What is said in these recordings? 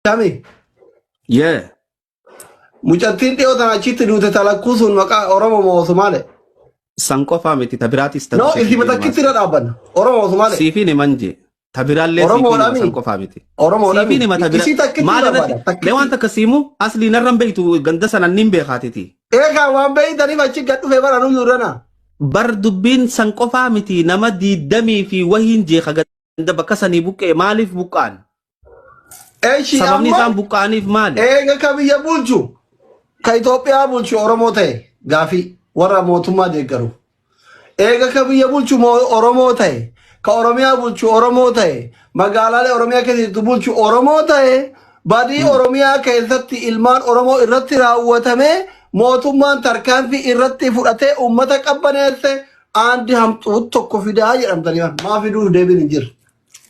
Tami. Yee. Mucattiin dhiyoo tana achitti duute talakkuu sun maqaa Oromoo moo Somaale? San qofaa miti, ta biraatis ta No, duute isii matakkitti irra dhaabbanna. Oromoo moo Somaale? Siifiin himan jee. Ta biraallee siifiin hima, Oromoodhaami. san qofaa miti. Oromoodhaami. Siifiin hima ta bira. Isii takkitti Maal irra irratti? dhaabbanna. Mee waan takka siimu aslii narran beektu, ganda sana nin beekaatiti. Eegaa waan beeytaniif achi gad dhufe bara nuyyuu irrana. Bar dubbiin san qofaa miti, nama 20 fi wahiin jeeqa ganda bakka sanii buqqee. Maaliif buqqaan? Eeshi Sababni amma isaan buqqa'aniif maali? Eega ka biyya bulchu, ka Itoophiyaa bulchu Oromoo ta'e, gaafii warra mootummaa deeggaru. Eega ka biyya bulchu Oromoo ta'e, ka Oromiyaa bulchu Oromoo ta'e, magaalaalee Oromiyaa keessatti bulchu Oromoo ta'e, badii Oromiyaa keessatti ilmaan Oromoo irratti raawwatame mootummaan tarkaanfii irratti fudhatee uummata qabbaneesse aandi hamxuu tokko fidaa jedhamtanii maa fiduuf deebiin hin jiru.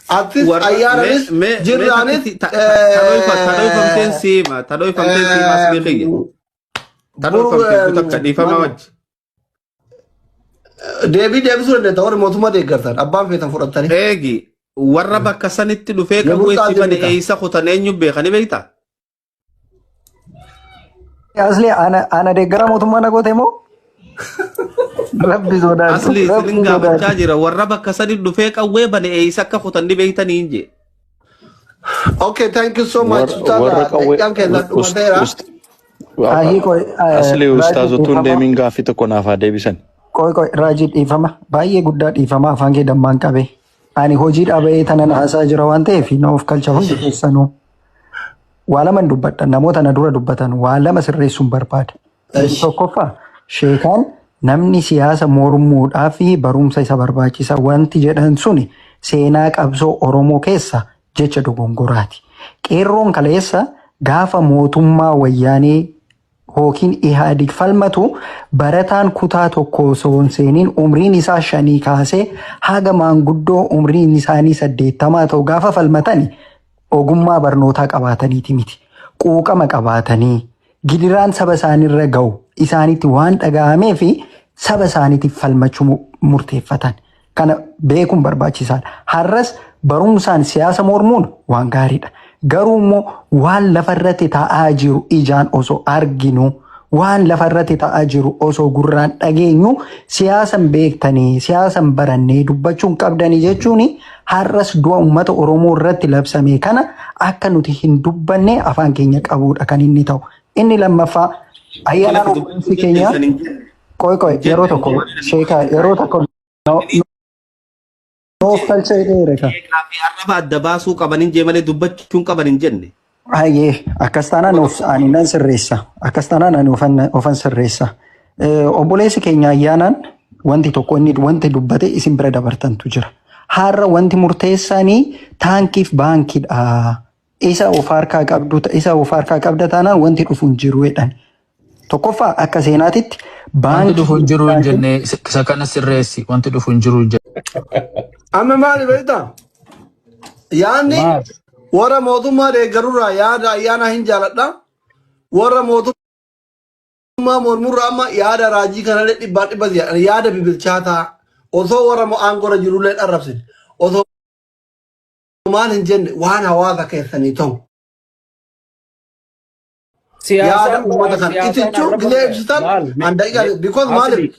Atis Warra ayyaananis mee jirraanis takkitti tadhoifamteen siima, tadhoifamteen siima, asli kiyya. Tadhoifamteen takka dhiifama wajji. Deebii deebisuu dandeetta warri mootummaa deeggartan abbaan feetan fudhattanii. Eegi, warra bakka sanitti dhufee Yemmuu qawwee itti bane taajibita. eeysa kutan eenyu beekani beektaa? Asli ana deeggara mootummaa na goote moo? Rabbi sodaadhu. Asli Rabbi isinin gaafachaa sodaadhu. jira, warra bakka sanitti dhufee qawwee bane eeysa akka kutan ni beektanii hin jee. Okay, thank you so much. Warra warra Ustaaza, qawwee daqiiqaan keessan dhumateera. Ahii qoy Asli raajii ustaazotuun dhiifama. deemin gaaffii tokko naaf haa deebisan. Qoy qoy, raajii dhiifama. Baay'ee guddaa dhiifama, afaan kee dammaan qabe. Ani hojii dhabee tanan haasaa jira waan ta'eef na of kalcha hundi keessanuu. Waa laman dubbadha, namoota na dura dubbatan waa lama sirreessuun barbaada. Inni tokkoffaa, sheekaan namni siyaasa mormuudhaa fi barumsa isa barbaachisa wanti jedhan suni seenaa qabsoo Oromoo keessa jecha dogongoraati. Qeerroon kaleessa gaafa mootummaa wayyaanee yookiin Ihaadig falmatu barataan kutaa tokko osoo hin seeniin umriin isaa 5 kaasee haga maanguddoo umriin isaanii 80 ta'u gaafa falmatani ogummaa barnootaa qabaataniiti miti. Quuqama qabaatanii gidiraan saba isaaniirra ga'u isaanitti waan dhaga'amee fi saba isaaniitiif falmachuu murteeffatan. Kana beekuun barbaachisaadha. Har'as barumsaan siyaasa mormuun waan gaariidha. Garuu immoo waan lafarratti ta'aa jiru ijaan osoo arginu, waan lafarratti ta'aa jiru osoo gurraan dhageenyu, siyaasan beektanii siyaasan barannee dubbachuun qabdanii jechuun har'as du'a uummata Oromoo irratti labsame kana akka nuti hin dubbanne afaan keenya qabuudha kan inni ta'u. Inni lammaffaa, ayyaanaan obboleessi keenya, qoy qoy, yeroo tokko sheekaa, yeroo tokko noof kalcha jedheera ka. Sheekaa fi arraba adda baasuu qaban hin jee malee dubbachuun qaban hin jenne. Hayyee, akkas taanaan of ani nan sirreessa. Akkas taanaan ani ofan sirreessa. Obboleessi keenya ayyaanaan wanti tokko inni wanti dubbate isin bira dabartantu jira. Har'a wanti murteessaanii taankiif baankiidha. Isa of harkaa qabdu, isa of harkaa qabda taanaan wanti dhufu hin jiru jedhan. Tokkoffaa, akka seenaatitti Wanti baankii dhufu hin jiru hin jenne, isa kana sirreessi. Wanti dhufu hin jiru hin jenne. Amma maali beektaa? Yaadni Maal? warra mootummaa deeggarurraa yaada ayyaanaa hin jaaladha. Warra mootummaa mormurraa amma yaada raajii kanallee dhibbaan dhibba yaada bibilchaataa osoo warra aangoorra jirullee dharrabsine osoo maal hin jenne waan hawaasa keessanii ta'u. Yaada Siyaasaan uummata kana siyaasaan itichuu arraba gilee ibsitan maal an daqiiqaa because maaliif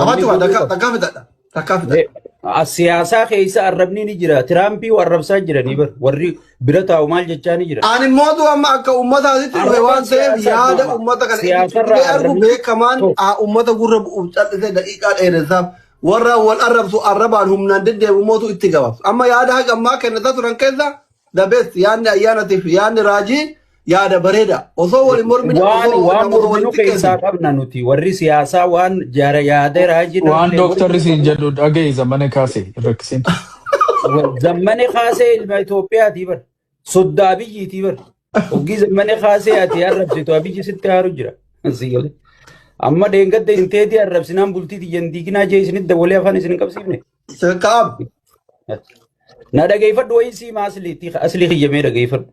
wanni afaan cufa godhuu takka qabu. takkaa fixadha, takkaa fixadha. Siyaasaa keessa arrabni ni jira. Tiraampii arrabsaa jiranii bar. Warri bira taa'u maal jechaa ni jira. Ani mootu amma akka uummataatitti dhufe Arraba waan ta'eef siyaasaa yaada nama uummata kana itichuu siyaasarraa gilee argu arrabni beekamaan tokko. Uummata gurra bu'uuf callisee daqiiqaa dheeressaaf warra wal arrabsu arrabaan humnaan deddeebi'u mootu itti gabaabsu. Amma yaada haga ammaa kennataa turan keessa the best yaadni ayyaanatiif yaadni raajii yaada bareeda. Osoo wal hin mormine Waan osoo waan osoo wal morminu hin keessaa xiqqeessine. qabna nuti warri siyaasaa waan jaara yaada raajii Waan dooktarri siin jedhu dhaga'i, zamana kaase hin rakkisin. Zammane kaasee ilma Itoophiyaatii bar. Soddaa Abiyyiitii bar. Hoggii zammane kaasee ati arrabsitu Abiyyi sitti haaru jira. Si galee. Amma dheengadda hin teetii arrabsinaan bultii tiyyan diiginaa jee isinitti dabalee afaan isin hin qabsiifne. Kaab. Na dhageeffadhu wayii siima asliitti aslii kiyyamee dhageeffadhu.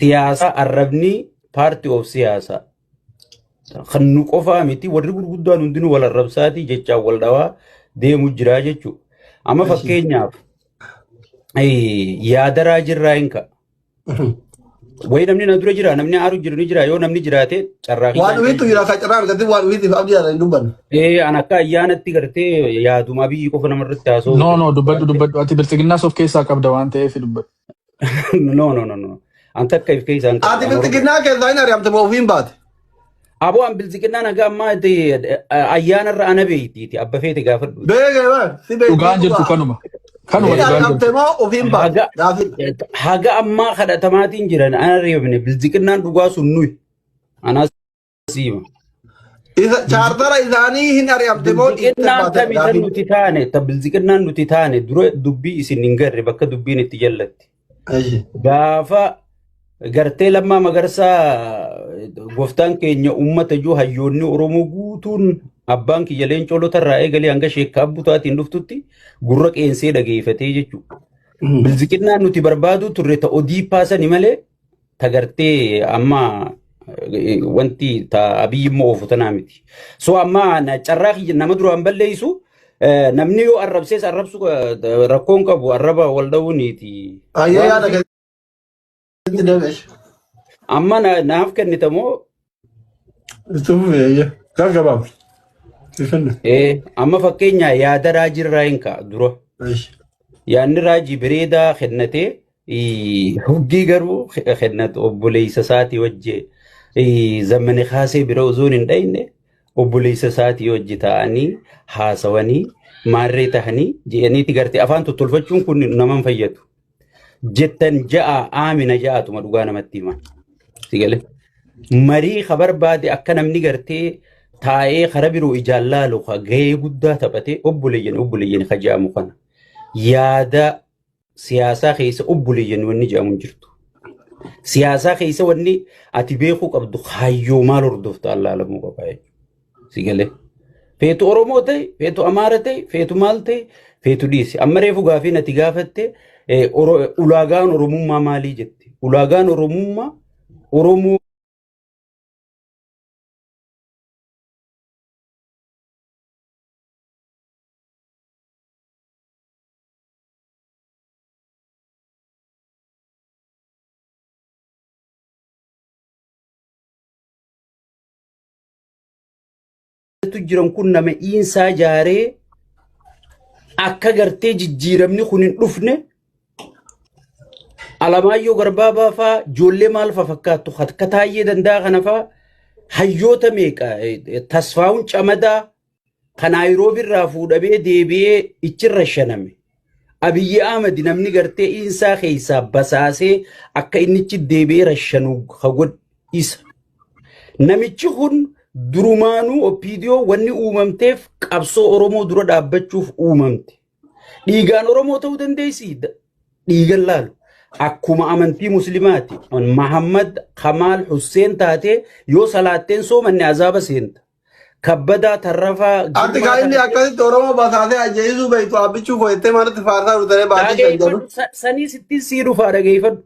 Siyaasa arrabni party of siyaasa. Kan nu qofaa miti, warri gurguddaan hundinuu wal arrabsaatii jechaan wal dhawaa deemu jira jechuudha. Amma fakkeenyaaf yaada raajirraa hin ka'a. Wayi namni na dura jira, namni aaru jiru ni jira. Yoo namni jiraate carraa Waan dhufiitu jira ka carraa argatte waan dhufiitiif abdii haadha hin dubbanne. Ee, an akka ayyaanatti gartee yaaduma biyyi qofa namarratti haasa'u. No, no, dubbadhu, dubbadhu. Ati bilxiginnaas of keessaa qabda waan ta'eef dubbadhu. No, no, no, no. An takka if keessaa hin qabu. Ati bilxiginnaa keessaa hin ari'amte moo ofiin baate? Aboo, an bilxiginnaan haga ammaa ayyaanarra ana beeytiiti, abba feete gaafadhu. Beekee baa si beektii. Dhugaan jirtu kanuma. Kanuma Hin dhugaan ari'amte jirtu. moo ofiin baate? Haga Gaafii. haga ammaa kadhatamaatiin jiran ana reebne. Bilxiginnaan dhugaa sun nuyi. Anaas siima. Isa chaartara isaanii hin ari'amte moo dhiiftee Bilxiginnaan baate? tami tan Gaafii. nuti taane, ta bilxiginnaan nuti taane dura dubbii isin hin garre, bakka dubbiin itti jallatti. Gaafa gartee Lammaa Magarsaa gooftaan keenya uummata jiru, hayyoonni Oromoo guutuun, abbaan kiyya Leencoo Lotarraa eegalee hanga Sheekkaa Abbutaatiin dhuftutti gurra qeensee dhageeffatee jechuudha. Bilxiginnaan nuti barbaadu turre ta Odiippaa sani malee ta gartee amma wanti ta Abiyyi immoo oofu tanaa miti. So amma carraa kiyya nama duraan balleessu, namni yoo arrabsees arrabsu rakkoon qabu, arraba wal dha'uuniiti. Ayyee, yaada keetti deebi'e. Amma naaf kennita moo? Itti fufee, ayyee. Gaggabaab. Ifinne. Amma fakkeenya yaada raajii irraa hin ka'a dura. Yaadni raajii bareedaa kennatee, hoggii garuu kennatu obboleessa isaatii wajji Zammane Kaasee bira osoo hin dhayne obboleessa isaatii wajji ta'anii haasawanii maarree tahanii jedhaniiti gartee afaan tottolfachuun kun nama hin fayyadu. Jettan ja'a aamina ja'atuma dhugaa namatti hima. Si galee? Marii ka barbaade akka namni gartee taa'ee kara biroo ijaan laalu ka gahee guddaa taphatee obboleeyyan obboleeyyan ka jedhamu kana. Yaada siyaasaa keessa obboleeyyan wanni jedhamu hin jirtu. Siyaasaa keessa wanni ati beekuu qabdu kaayyoo maal hordoftu allaalamuu qaba jechuudha. Si galee? Feetu Oromoo ta'e, feetu Amaara ta'e, feetu maal ta'e, feetu dhiisi. Amma reefu gaafiin ati gaafatte ulaagaan Oromummaa maalii jette? Ulaagaan Oromummaa Oromoo jiran kun nama iinsaa jaaree akka gartee jijjiiramni kun hin dhufne, Alamaayyoo Garbaabaa faa, ijoollee maal fa fakkaattu akka Taayyee Danda'a kana faa, hayyoota meeqa, Tasfaa'uun Camadaa kan Naayiroobi irraa fuudhamee deebi'ee ichirra shaname. Abiyyi Ahmad namni gartee iinsaa keessaa basaasee akka innichi deebi'ee rashanu ka godhe isa. Namichi kun durumaanuu OPDO wanni uumamteef qabsoo Oromoo dura dhaabbachuuf uumamte. Dhiigaan Oromoo ta'uu dandeessi? Dhiigan laalu. Akkuma amantii Muslimaati. Mahammad Kamaal Husseen taatee yoo salaatteen soomanne azaaba seenta. Kabbadaa Tarrafaa Ati Girmaa kan inni taatee akkasitti Oromoo basaasee ajjeesuu beektu abbichuu koo jettee maaltti faarsaa turtee baatii shan jedhu. Dhageeffadhu, sanii sittiin sii dhufaa, dhageeffadhu.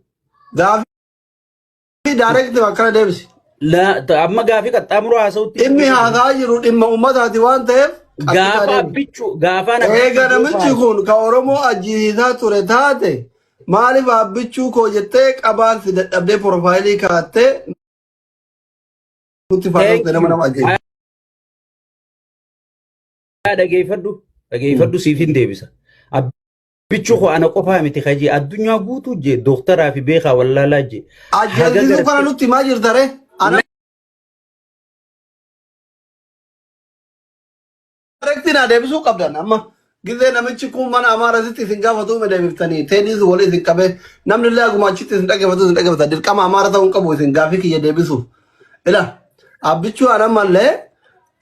Gaafii direct akkana deebisi. Amma gaafii qaxxaamuroo haasa'utti Dhimmi haasaa jiru dhimma uummataati waan ta'eef qaxxisaa gaafa deebisi. abbichuu gaafaan Eega abbichuu namichi kun ka Oromoo ajjeesisaa ture taate, maaliif abbichuu koo jettee qabaan si dadhabdee profile kaa'attee nutti faarsaa Thank turte nama you. nama ajjeesu? Dhageeffadhu, dhageeffadhu, siif hin deebisa. Abbichuu koo ana qofaa miti kajee addunyaa guutuu jee, dooktaraa fi beekaa wallaalaa jee. Haga Ajjeesisuu kana gartee nutti himaa jirta ree? Ana direct naa deebisuu qabdan. Amma gizee namichi kun mana Amaarasitti isin gaafatu ume deebiftanii teeniis walii isin qabee, namni illee aguma achitti isin dhaggeeffatu isin dhaggeeffata. Dirqama Amaara ta'uu hin qabu isin gaafii kiyya deebisuuf. Ila abbichuu ana mallee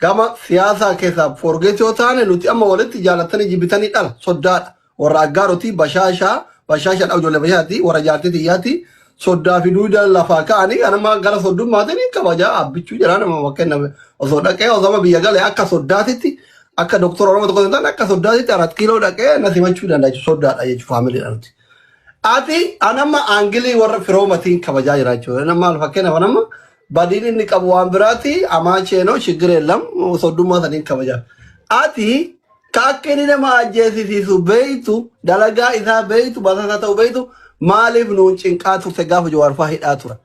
gama siyaasaa keessaa forget yoo taane, nuti amma walitti jaalattanii jibbitanii dhala soddaadha. Warra Aggaarotii bashaashaa bashaashaadha, ijoollee bashaati, warra jaartii xiyyaati, soddaa fi duuda lafaa ka'anii anama gara soddummaatiin hin kabajaa. Abbichuu jedhaa nama fakkeenyaaf osoo dhaqee, osoo amma biyya galee, akka soddaatitti, akka doktora Oromoo tokko hin taane, akka soddaatitti Arat Kiiloo dhaqee na simachuu danda'a jechuudha. Soddaadha jechuudha, faamiliidha nuti. Ati anamma aangilii warra firoomatiin kabajaa jira jechuudha. Nama maal fakkeenyaaf anamma badiin inni qabu waan biraati, amaacheenoo shiggir yeellam, soddummaa saniin kabajaa. Ati ka akka inni nama ajjeesisiisu beeytu, dalagaa isaa beeytu, basaasa ta'u beeytu, Maaliif nuun cinqaa turte gaafa Jawaar fa'aa hidhaa tura?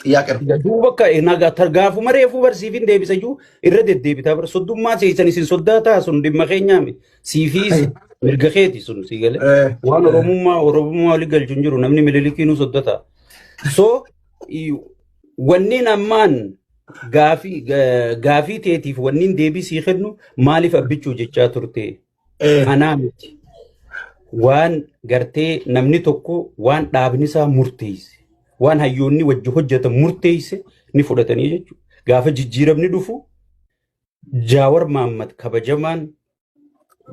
Xiyyaaqira. Duuba akka nagaa targaafuma reefuu barsiifin deebisa jiru irra deddeebitaa bara soddummaa seesan isin soddaa ta'a sun dhimma keenyaa miti. Siifii mirga keeti sun sii galee. Waan Oromummaa walii galchu hin jiru namni Minilikiinuu sodda ta'a. So wanniin ammaan gaafii teetiif wanniin deebii sii kennu maaliif Abbichuu jechaa turte? Anaa miti. Waan gartee namni tokko waan dhaabni isaa murteesse, waan hayyoonni wajji hojjetan murteesse ni fudhatanii jechuudha. Gaafa jijjiiramni dhufu Jaawar Mahaammad kabajamaan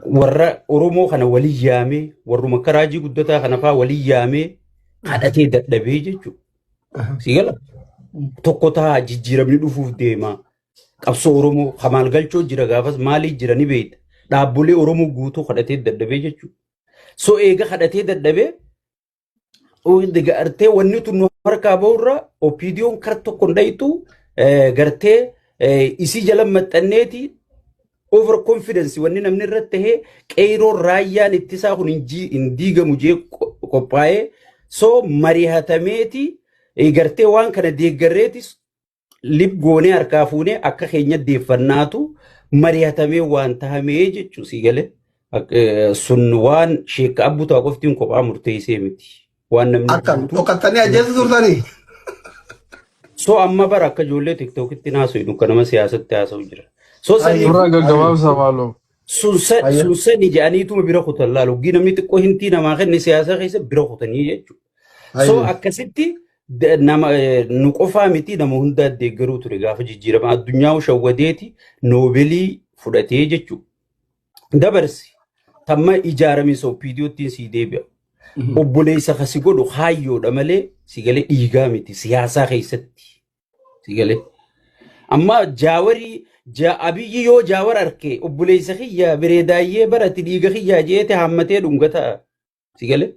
warra Oromoo kana walii yaamee, warruma karaajii guddataa kana fa'aa walii yaamee kadhatee dadhabee jechuudha. Si gala? Tokko ta'a, jijjiiramni dhufuuf deema. Qabsoo Oromoo kamaal galchoo jira, gaafas maalii jira ni beekta. Dhaabbolee Oromoo guutuu kadhatee dadhabee jechuudha. So eega kadhatee dadhabee gartee wanni tun nu harkaa bahurra OPDOn kar tokko hin dhayitu, gartee isii jala maxxanneeti over confidence wanni namni irratti tahee qeeroon raayyaan ittisaa kun hin diigamu jee qophaa'ee, so mari'atameeti gartee waan kana deeggarreetis lib goonee harkaa fuunee akka keenya deeffannaatu mari'atamee waan tahamee jechuu si galee. Sun waan sheekka abbutaa qoftiin kophaa murteessee miti. Waan namni Akkam guutuu dhokattanii ajjeesu turtanii? So amma bara akka ijoollee TikTokitti haasa'u akka nama siyaasatti haasa'u jira. So sanii Suuraa gaggabaabsa maaloo. Sun sani jedhaniituma bira kutan laalu. Hoggii namni xiqqoo hintii namaa kenne siyaasa keessa bira kutanii jechuudha. So akkasitti nama nu qofaa miti, nama hundaa deeggaruu ture gaafa jijjiirama addunyaa shawwadeeti Noobelii fudhatee jechuudha. Dabarsi tamma ijaarame OPDOttiin sii deebi'a. Obboleessa kasi godhu haayyoodha malee si galee dhiigaa miti siyaasaa keessatti. Si galee. Amma Jaawarii Abiyyi yoo Jaawar arke obboleessa kiyya bireedaayyee barati dhiiga kiyyaa jeete haammatee dhungata. Si galee.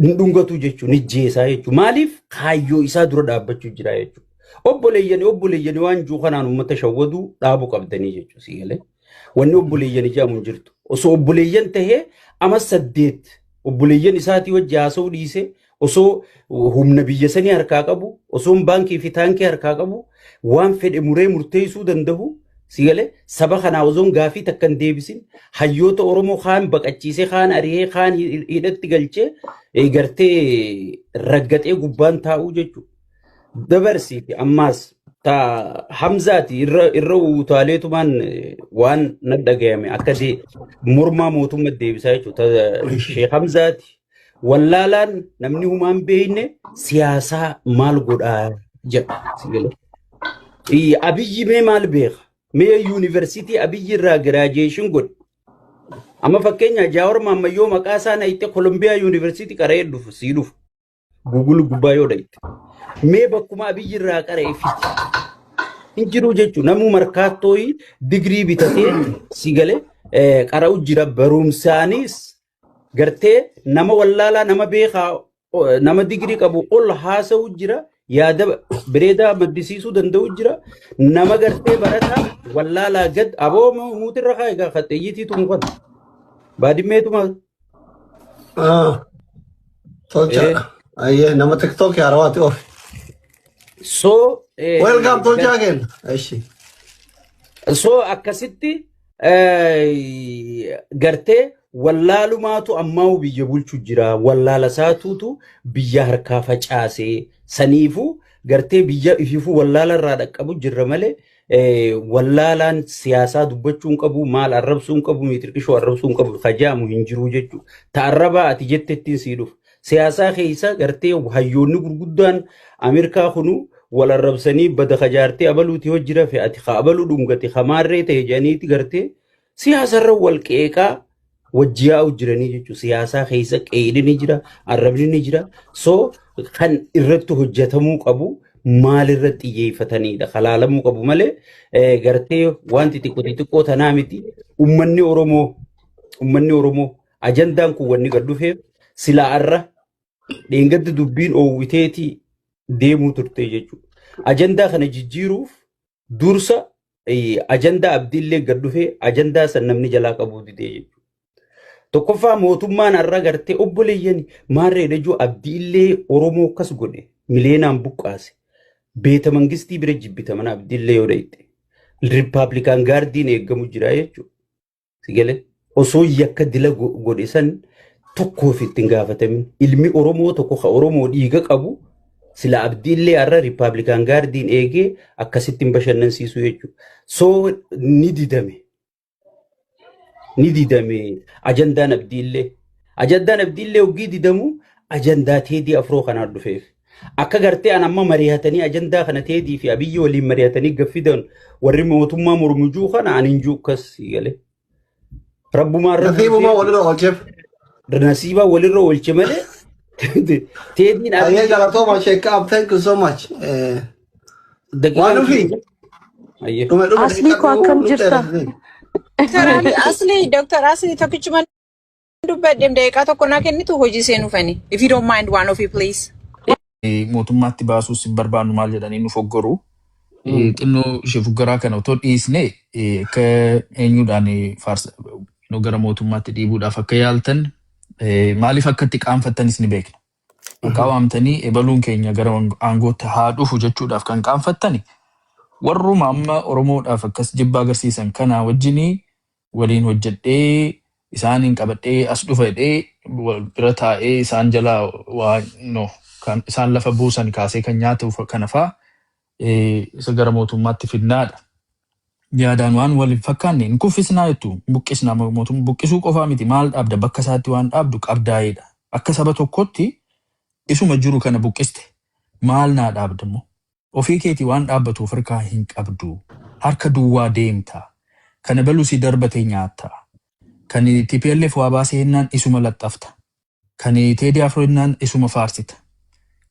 Ni dhungatu jechuun ni jeesaa jechuudha. Maaliif kaayyoo isaa dura dhaabbachuu jira jechuudha. Obboleeyyani waan jiru kanaan uummata shawwaduu dhaabuu qabdanii jechuudha. Si galee. Wanni obboleeyyani jedhamu hin jirtu. Osoo obboleeyyan tahee ama 8 obboleeyyan isaatii wajji haasa'uu dhiise, osoo humna biyya sanii harkaa qabu, osoo baankii fi taankii harkaa qabu, waan fedhe muree murteessuu danda'u, si galee, saba kanaa osoo gaafii takka hin deebisin hayyoota Oromoo kaan baqachiisee, kaan ari'ee, kaan hidhatti galchee, gartee raggaxee gubbaan taa'uu jechuudha. Dabarsiiti ammaas ta Hamzaati irra utaaleetumaan waan na dhagayame akka mormaa mootummaa deebisaa jechuudha. Sheekh Hamzaati wallaalaan namni humaan beekne siyaasaa maal godhaa jedha. Abiyyi mee maal beeka? Mee yuunivarsiitii Abiyyi irraa graduation godhe. Amma fakkeenya Jaawar Maammayyoo maqaa isaa na itti Kolumbiyaa Yuunivarsiitii qara'ee dhufu sii dhufu. Google gubbaa yoo dhayite. Mee bakkuma Abiyyi irraa qara'e fiti. Hin jiru jechuun namuu markaattoo digirii bitatee si galee qara'u jira, barumsaanis gartee nama wallaalaa nama beekaa nama digirii qabu ol haasa'u jira, yaada bareedaa maddisiisuu danda'u jira, nama gartee barataa wallaalaa gad aboo muutirra kaa egaa qaxxeeyyiitiitu mukan baadimmeetuma. Tolchaadha. Ayyee, nama TikTok haarawaati ofi. So Welcome, tolchaa kenna. Eshi. So akkasitti gartee wallaalumaatu ammaa biyya bulchu jira. Wallaala isaatuutu biyya harkaa facaasee, saniifuu gartee biyya ifiifuu wallaala irraa dhaqqabu jirra malee wallaalaan siyaasaa dubbachuu hin qabu, maal arrabsuu hin qabu, miitirqishoo arrabsuu hin qabu kajaamu hin jiru jechuudha. Ta arrabaa ati jettettiin sii dhufa. Siyaasaa keessa gartee hayyoonni gurguddaan Ameerikaa kunu wal arrabsanii bada kajaartee abaluuti hojjira fe'ati ka abaluu dhungate kamaarree ta'e jedhaniiti gartee siyaasarra wal qeeqaa wajji yaa'u jiranii jechuudha. Siyaasaa keessa qeeqni ni jira, arrabni ni jira. So kan irratti hojjetamuu qabu maalirratti xiyyeeffatanidha. Kalaalamuu qabu malee gartee wanti xiqqoo xixiqqoo tanaa miti. Uummanni Oromoo ajandaan kun wanni gad dhufeef silaa arra dheengadda dubbiin oowwiteetii deemuu turte jechuudha. Ajandaa kana jijjiiruuf dursa ajandaa Abdiillee gad dhufee ajandaa san namni jalaa qabuu didee jechuudha. Tokkoffaa, mootummaan har'a gartee obboleeyyan maarree dajuu Abdiillee Oromoo akkas godhe, mileenaan buqqaase. Beeta mangistii bira jibbita mana Abdiillee yoo dhayite. Republican Guardiin eeggamu jira jechuudha. Sigalee osoo yakka dila godhe san tokkoof ittiin gaafatamin, ilmi Oromoo tokko ka Oromoo dhiiga qabu sila Abdiillee har'a Republican Guardiin eegee akkasitti hin bashannansiisu jechuudha. So ni didame. Ni didame ajandaan Abdiillee. Ajandaan Abdiillee hoggii didamu ajandaa Teedii Afroo kanaan dhufeef. Akka gartee an amma mari'atanii ajandaa kana Teedii fi Abiyyi waliin mari'atanii gaffidan warri mootummaa mormujuu kana ani hin jiru akkas galee. Rabbumaan Nasiibuma walirra oolcheef. Nasiibaa walirra oolche malee Teediin Ayyee, galatooma Sheekh, thank you so much. Waan ofii. Ayyee. Dhume dhume. Aslii koo, akkam jirta? Dr. Asli, Dr. Asli, tokkichuma dubbadhe, daqiiqaa tokko naa kennitu, hojii seenuufani. If you don't mind, one of you, please. Mootummaatti baasuus hin barbaannu maal jedhanii nu foggoru. Xinnoo ishee foggoraa kana otoo dhiisne, akka eenyuudhaan faarsa nu gara mootummaatti dhiibuudhaaf akka yaaltan, maaliif akka itti qaanfattanis ni beekna. Maqaa waamtanii ebaluun keenya gara aangootti haa dhufu jechuudhaaf kan qaanfattani warruma amma Oromoodhaaf akkas jibba agarsiisan kana wajjinii waliin hojjedhee isaaniin qabadhee as dhufa jedhee wal bira taa'ee isaan jalaa waa no kan isaan lafa buusan kaasee kan nyaatu kana faa isa gara mootummaatti fidnaadha. Yaadaan waan wal hin fakkaanne hin kuffisnaa jettu, hin buqqisnaa. Mootummaa buqqisuu qofaa miti, maal dhaabda? Bakka isaatti waan dhaabdu qabdaa'eedha. Akka saba tokkotti isuma jiru kana buqqiste, maal naa dhaabda immoo? Ofii keetii waan dhaabbatu of harkaa hin qabdu. Harka duwwaa deemta. Kana baluu si darbatee nyaatta. Kan TPLF waa baasee jennaan isuma laxxafta. Kan Teedii Afroo jennaan isuma faarsita.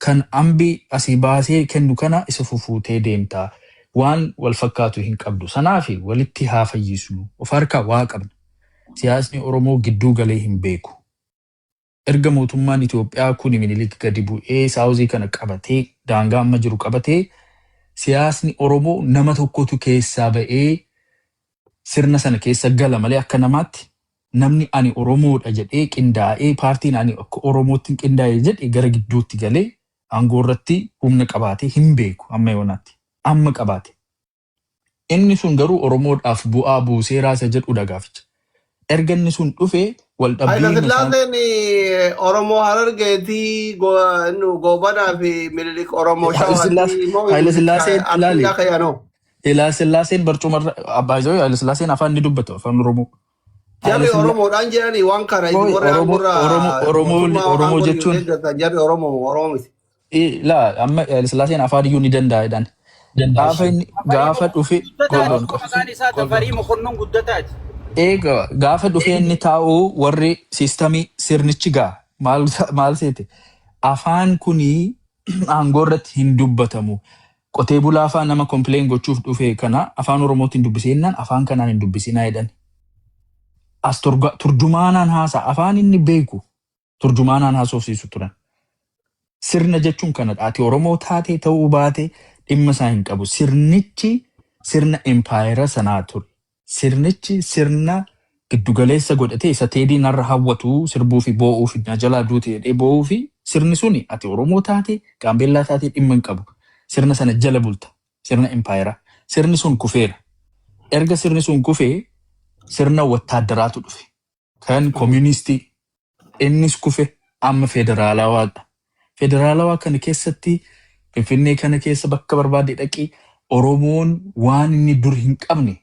Kan ambi asii baasee kennu kana isa fufuutee deemta. Waan wal fakkaatu hin qabdu. Sanaafi walitti haa fayyisnu. Of harkaa waa qabna. Siyaasni Oromoo gidduu galee hin beeku. Erga mootummaan Itoophiyaa kun Minilik gadi bu'ee saawuzii kana qabatee, daangaa amma jiru qabatee, siyaasni Oromoo nama tokkotu keessaa ba'ee sirna sana keessa gala malee, akka namaatti namni ani Oromoodha jedhee qindaa'ee, paartiin ani akka Oromootti qindaa'e jedhe gara gidduutti galee aangoo irratti humna qabaatee hin beeku amma yoonaatti. Amma qabaate. Inni sun garuu Oromoodhaaf bu'aa buusee raasa jedhudha gaaficha. Erga inni sun dhufee wal Hayila dhabbiin isaan Sillaaseen Oromoo Harargeetii, Goobanaa fi Minilik Oromoo Shawaati moo? Haayila Sillaaseen ilaali. Arsiidhaa kayyaanoo. Haayila Sillaaseen barcumarra abbaa isaa, Haayila Sillaaseen afaan ni dubbatu, afaan Oromoo. Jarri Oromoodhaan jedhanii waan kana Oi, warri Oromoo aangorra Oromoo Oromoo mootummaa Oromoo aangorra jechuun deeggartan jarri Oromoo Oromoo miti. Laa, amma Haayila Sillaaseen afaan iyyuu ni danda'a jedhan. Gaafa inni gaafa dhufe, hold on qofa. Maqaan isaa Tafarii Mokonnon Guddataati. Eega gaafa dhufee inni taa'u, warri systemii sirnichi gaa maal maal seete, afaan kunii aangoo irratti hin dubbatamu. Qotee bulaa afaan nama complain gochuuf dhufe kana afaan Oromootiin dubbisee jennaan, afaan kanaan hin dubbisinaa jedhan. As turjumaanaan haasa, afaan inni beeku turjumaanaan haasofsiisu turan. Sirna jechuun kanadha. Ati Oromoo taatee ta'uu baate dhimma isaa hin qabu. Sirnichi sirna empaayera sanaa ture. Sirnichi sirna giddugaleessa godhatee isa Teediin har'a hawwatu sirbuu fi boo'uu fi na jalaa duute jedhee boo'uu fi sirni suni ati Oromoo taate Gaambeellaa taate dhimma hin qabu. Sirna sana jala bulta. Sirna empaayeraa. Sirni sun kufeera. Erga sirni sun kufee sirna wattaaddaraatu dhufe. Kan kooministii innis kufe, amma federaalawaadha. Federaalawaa kana keessatti, Finfinnee kana keessa bakka barbaade dhaqii, Oromoon waan inni dur hin qabne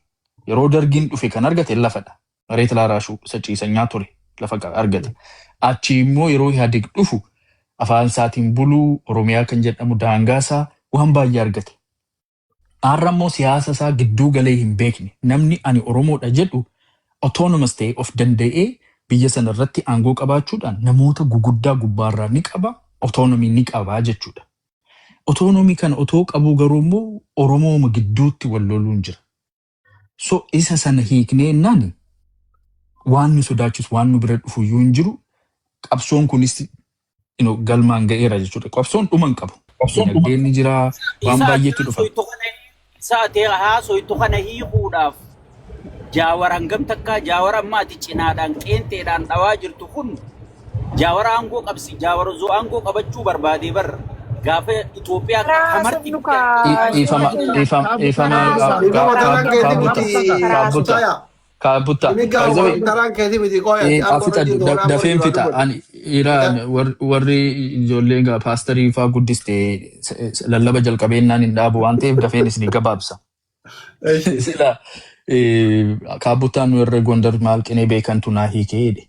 yeroo dargiin dhufe kan argate lafadha. Mareet laaraashuu isa ciisanyaa ture lafa argate. Achi immoo yeroo Ihaadig dhufu afaan isaatiin buluu, Oromiyaa kan jedhamu daangaasaa waan baay'ee argate. Har'a immoo siyaasa isaa gidduu galee hin beekne. Namni ani Oromoodha jedhu autonomous ta'ee of danda'ee biyya sana irratti aangoo qabaachuudhaan namoota guguddaa gubbaarraa ni qaba, autonomy ni qaba jechuudha. Autonomy kana otoo qabuu garuu immoo Oromooma gidduutti wal loluun jira. So isa sana hiiknee jennaan waan nu sodaachisu, waan nu bira dhufu iyyuu hin jiru. Qabsoon kunis galmaan ga'eera jechuudha. Qabsoon dhuma hin qabu. Dinagdeen ni jira, waan Isa baay'eetu dhufa. Isa ati haasoytu kana hiikuudhaaf Jaawar hangam takkaa Jaawar amma ati cinaadhaan qeenxeedhaan dhawaa jirtu kun Jaawar aangoo qabsi Jaawar osoo aangoo qabachuu barbaadee bar gaafa Itoophiyaa kamarti Karaa kaa Dhiifama dhiifama dhiifama Dhiifama taraan keetii kaabutta miti kaabutta Sutaya. kaabutta. Inni By the way, gaafa taraan keetii miti qoya ati aangoo irra Afita jirtu warra aangoo dafeen irra fixa dubbatu. ani iraan warri ijoolleen gaa paasterii faa guddiste lallaba jalqabeennaan hin dhaabu waan ta'eef dafeen isin gabaabsa. Sila kaabuttaan warra Gondar maal qinee beekantu naa hiikee jedhe.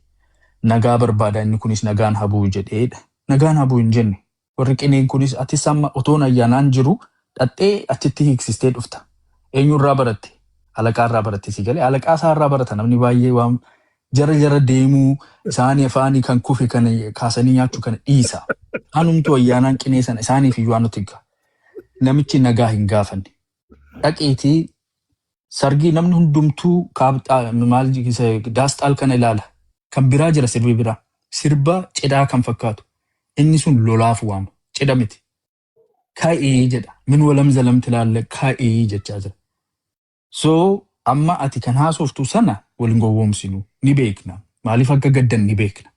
Nagaa barbaada, inni kunis nagaan habuu jedheedha. Nagaan habuu hin jenne. Warri qineen kunis atis amma otoon ayyaanaan jiru dhattee achitti hiiksistee dhufta. Eenyurraa baratte? Alaqaarraa baratte si galee. Alaqaa isaarraa barata namni baay'ee waan jara jara deemuu isaanii afaanii kan kufe kana kaasanii nyaachuu kana dhiisa. Anumtu ayyaanaan qinee sana isaaniif iyyuu waan nuti namichi nagaa hin gaafanne. Dhaqeetii sargii namni hundumtuu kaabxaa maal daasxaal kana ilaala. Kan biraa jira, sirbi biraa. Sirba cidhaa kan fakkaatu. Inni sun lolaaf waama. Cidha miti. Ka'ii jedha. Min walam zalam tilaalle ka'ii jechaa jira. So amma ati kan haasoftu sana waliin gowwoomsinu ni beekna. Maaliif akka gaddan ni beekna.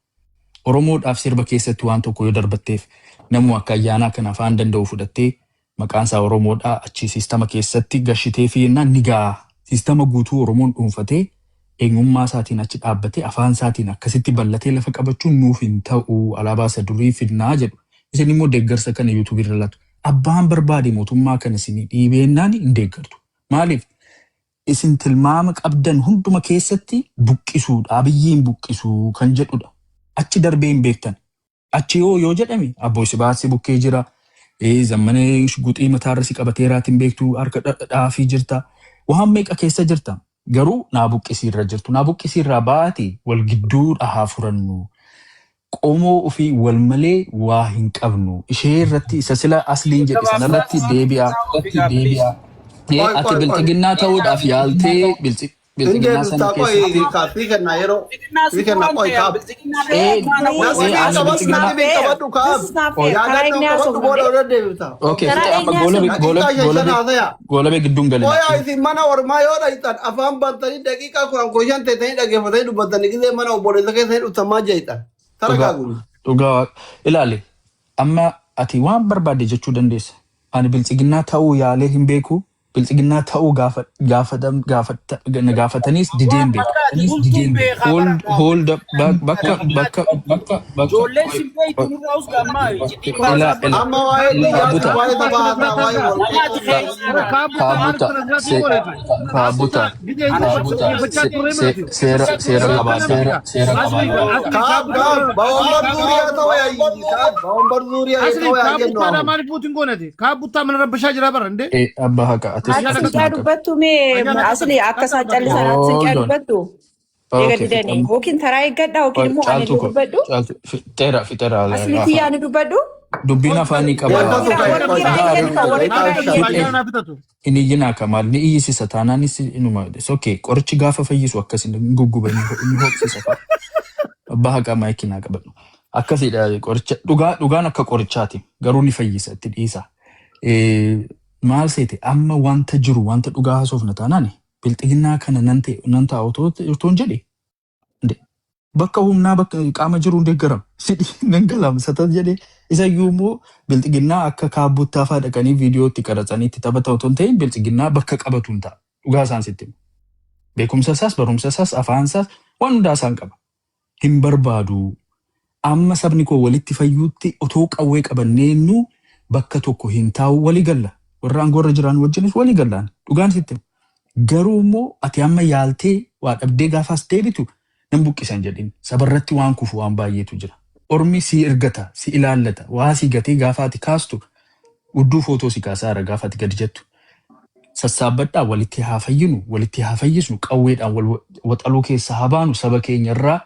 Oromoodhaaf sirba keessatti waan tokko yoo darbatteef namuu akka ayyaanaa kana afaan danda'u fudhattee maqaan isaa Oromoodhaa achi siistama keessatti gashitee fi jennaan ni ga'a. Siistama guutuu Oromoon dhuunfatee eenyummaa isaatiin achi dhaabbatee afaan isaatiin akkasitti bal'atee lafa qabachuun nuuf hin ta'u, alaabaa isa durii fidnaa jedhu. Isin immoo deeggarsa kana yuutuubii irra laatu. Abbaan barbaade mootummaa kana isinii dhiibeennaan hin deeggartu. Maaliif? Isin tilmaama qabdan hunduma keessatti buqqisuudha. Abiyyiin buqqisuu kan jedhudha. Achi darbee hin beektan. Achi yoo jedhame abboo si baasii bukkee jira. Zammanee guxii mataarra si qabateeraatiin beektu harka dhaafii jirta. Waan meeqa keessa jirta. Garuu naa buqqisii irra jirtu. Naa buqqisii irraa baate wal gidduu dhahaa furannu. Qomoo ofii wal malee waa hin qabnu. Ishee irratti isa sila asliin jedhe sanarratti deebi'a. Qoy Ati qoy qoy. Bilxiginnaa ta'uudhaaf yaaltee Hin bilxiginnaa sana deebiftaa qoy keessatti kaaffii kennaa yeroo fi kennaa qoy kaab. Ani Nasibiin qabadhu bilxiginnaa nasibiin qabadhu This kaab. is not fair. Karaa Yaadannoo inni qabadhu haasofnu booda malee. irra deebifta. Okay, Karaa fixe amma inni goolabe haasofnu. goolabe Daqiiqaa 5 goolabe haasaya. Goolabe gidduun galina. Qoyaa isin mana ormaa yoo dhayxan afaan bantanii daqiiqaa 10 15 teessanii dhaggeeffatanii dubbattanii gisee mana obboleessa keessanii dhuftan maal jedhan? Dhugaa Taragaaguun. Dhugaa ilaali, amma ati waan barbaadde jechuu dandeessa. Ani bilxiginnaa ta'uu yaalee hin beeku. Bilxiginnaa ta'uu gaafa gaafatam gaafata na gaafataniis dideen beeku. Bakka ati bultuun beekaa bara. Hold hold up bakka bakka bakka bakka Ijoolleen sin beektu nurraa usgaammaa iccitiin ila baasaa. Ila Amma waa'ee biyyaati kaabuta waa'ee sabaa haasaa waa'ee wal Nama ati qeeqaa. keessaa kaabuta se kaabuta kaabuta se seera seera qabaadha seera qabaadha. Kaab kaab በወንበር ዙሪያ ተወያይ kaab በወንበር ዙሪያ Asli የተወያየን ነው kaabuttaa አሁን። maaliif puutiin goonati? Kaabuttaa mana rabbashaa jira bara እንዴ? Abbaa haqa atis Ati atis sinqaa naa qabu. dubbattu mee asli akka isaan callisan ati sinqaa Hold on. dubbattu. Eega Okay, didanii fixam. yookiin taraa eeggadhaa yookiin immoo ani Caaltuu illee ko dubbadhu. Caaltuu fixeera fixeera Asli afaan. kiyyaa ni dubbadhu. Dubbiin afaanii qaba. Wanta Warra tuqe warra qoy kiraa Dhugaa eeggadhu warra daqiiqaa kiraa 5. Fixee Ayyaana fitatu. Inni iyyinaa kamaal ni iyyisisa taanaanis inuma it's okay, qorichi gaafa fayyisu akkas hin gugguba inni hoqsisa fa'a. Abbaa haqaa maayikii naa qabadhu. Akkasidha qoricha dhugaa dhugaan akka qorichaati garuu ni fayyisa itti dhiisa. Maal seete, amma wanta jiru wanta dhugaa haasofna taanaan bilxiginnaa kana nan ta'e nan ta'a otoo otoo hin jedhe bakka humnaa bakka qaama jiru hin deeggaram sidhi nan galamsata jedhe. Isa iyyuu immoo bilxiginnaa akka kaabbuttaa fa'aa dhaqanii viidiyootti qaratsanii itti taphatan otoo hin ta'in bilxiginnaa bakka qabatu hin ta'a. Dhugaa isaan sitti himu. Beekumsa isaas, barumsa isaas, afaan isaas, waan hundaa isaan qaba. Hin barbaadu. Amma sabni koo walitti fayyuutti otoo qawwee qabanneennu bakka tokko hin taa'u walii galla. Warra aangoo irra jiran wajjinis walii gallaan. Dhugaan sitti himu. Garuu immoo ati amma yaaltee waa dhabdee gaafaas deebitu nan buqqisan jedhin. Sabarratti waan kufu waan baay'eetu jira. Ormi si ergata, si ilaallata, waa si gatee gaafa ati kaastu hudduu footoo si kaasaa gaafa ati gadi jettu. Sassaabbadhaa, walitti haa fayyinu, walitti haa fayyisnu, qawweedhaan wal waxaluu keessa haa baanu, saba keenya irraa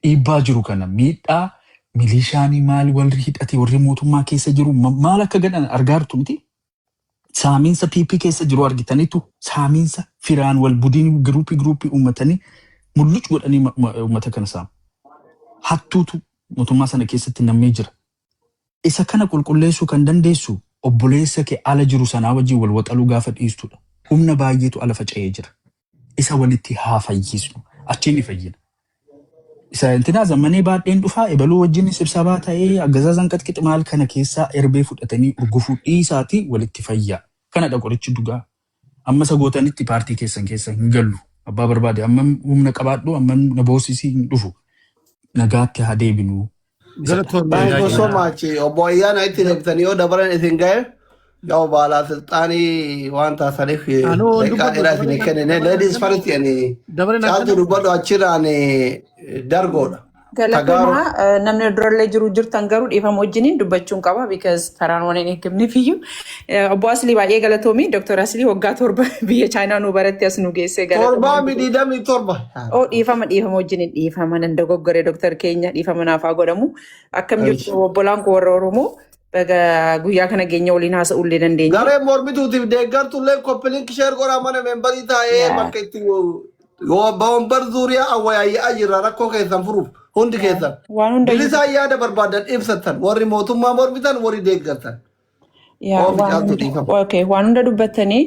dhiibbaa jiru kana miidhaa milishaanii maali warri hidhate warri mootummaa keessa jiru maal akka gadhan argaa jirtu miti. Saamiinsa PP keessa jiru argitanitu, saamiinsa firaan wal budiin giruupii giruupii uummatanii mulluc godhanii uummata kana saamu. Hattuutu mootummaa sana keessatti nammee jira. Isa kana qulqulleessuu kan dandeessu obboleessa kee ala jiru sanaa wajjin wal waxaluu gaafa dhiistudha. Humna baay'eetu ala faca'ee jira. Isa walitti haa fayyisnu. Achiin ni fayyina. Isa intinaa zammanee baadheen dhufaa ebaluu wajjin sibsabaa ta'ee aggazaazan qaxqixi maal kana keessaa erbee fudhatanii urgufuu dhiisaatii walitti fayyaa. Kanadha qorichi dhugaa. Amma isa gootanitti paartii keessan keessa hin gallu. Abbaa barbaade amma humna qabaadhu, amma na boosisii hin dhufu. Nagaatti haa deebinu. Isadha. Galatoomii Thank you so Ayyaana. much. Obbo Ayyaana itti deebitanii yoo dabalan isin ga'e yoo baalaa silxaanii waan taasaniif Anoo daqiiqaa dubbadhu dheeraa isin dabareen kennine. Ladies first yani dabareen caaltu akkana. Dubbadhu achirraan dargoodha. Tagaaroo. Galatooma namni durallee jiru jirtan garuu dhiifama wajjiniin dubbachuun qaba because karaan waan hin eegamneef iyyuu. Obbo Aslii, baay'ee galatoomi. Dr. Aslii waggaa 7 biyya Chaayinaa nu baratti as nu geesse, Torbaa galatoomaa. mi 27. Oh, dhiifama, dhiifama wajjiniin, dhiifama, nan dogoggore. Dr. keenya, dhiifama naaf haa godhamu. Akkam jirtu obbolaan koo warra Oromoo? Baga guyyaa kana geenya waliin haasa'uu illee dandeenya. Gareen mormituutiif deeggartullee copy link share godhaa, mana member taa'ee bakka itti yoo wambar zuuriyaa awwayaayyaa jirra rakkoo keessan furuuf hundi keessan. Waan hundayyuu Bilisaan yaada barbaadan ibsattan, warri mootummaa mormitan, warri deeggartan. Yaa Oofi waan caaltu, hunda dhiifama. Okay, waan hunda dubbattanii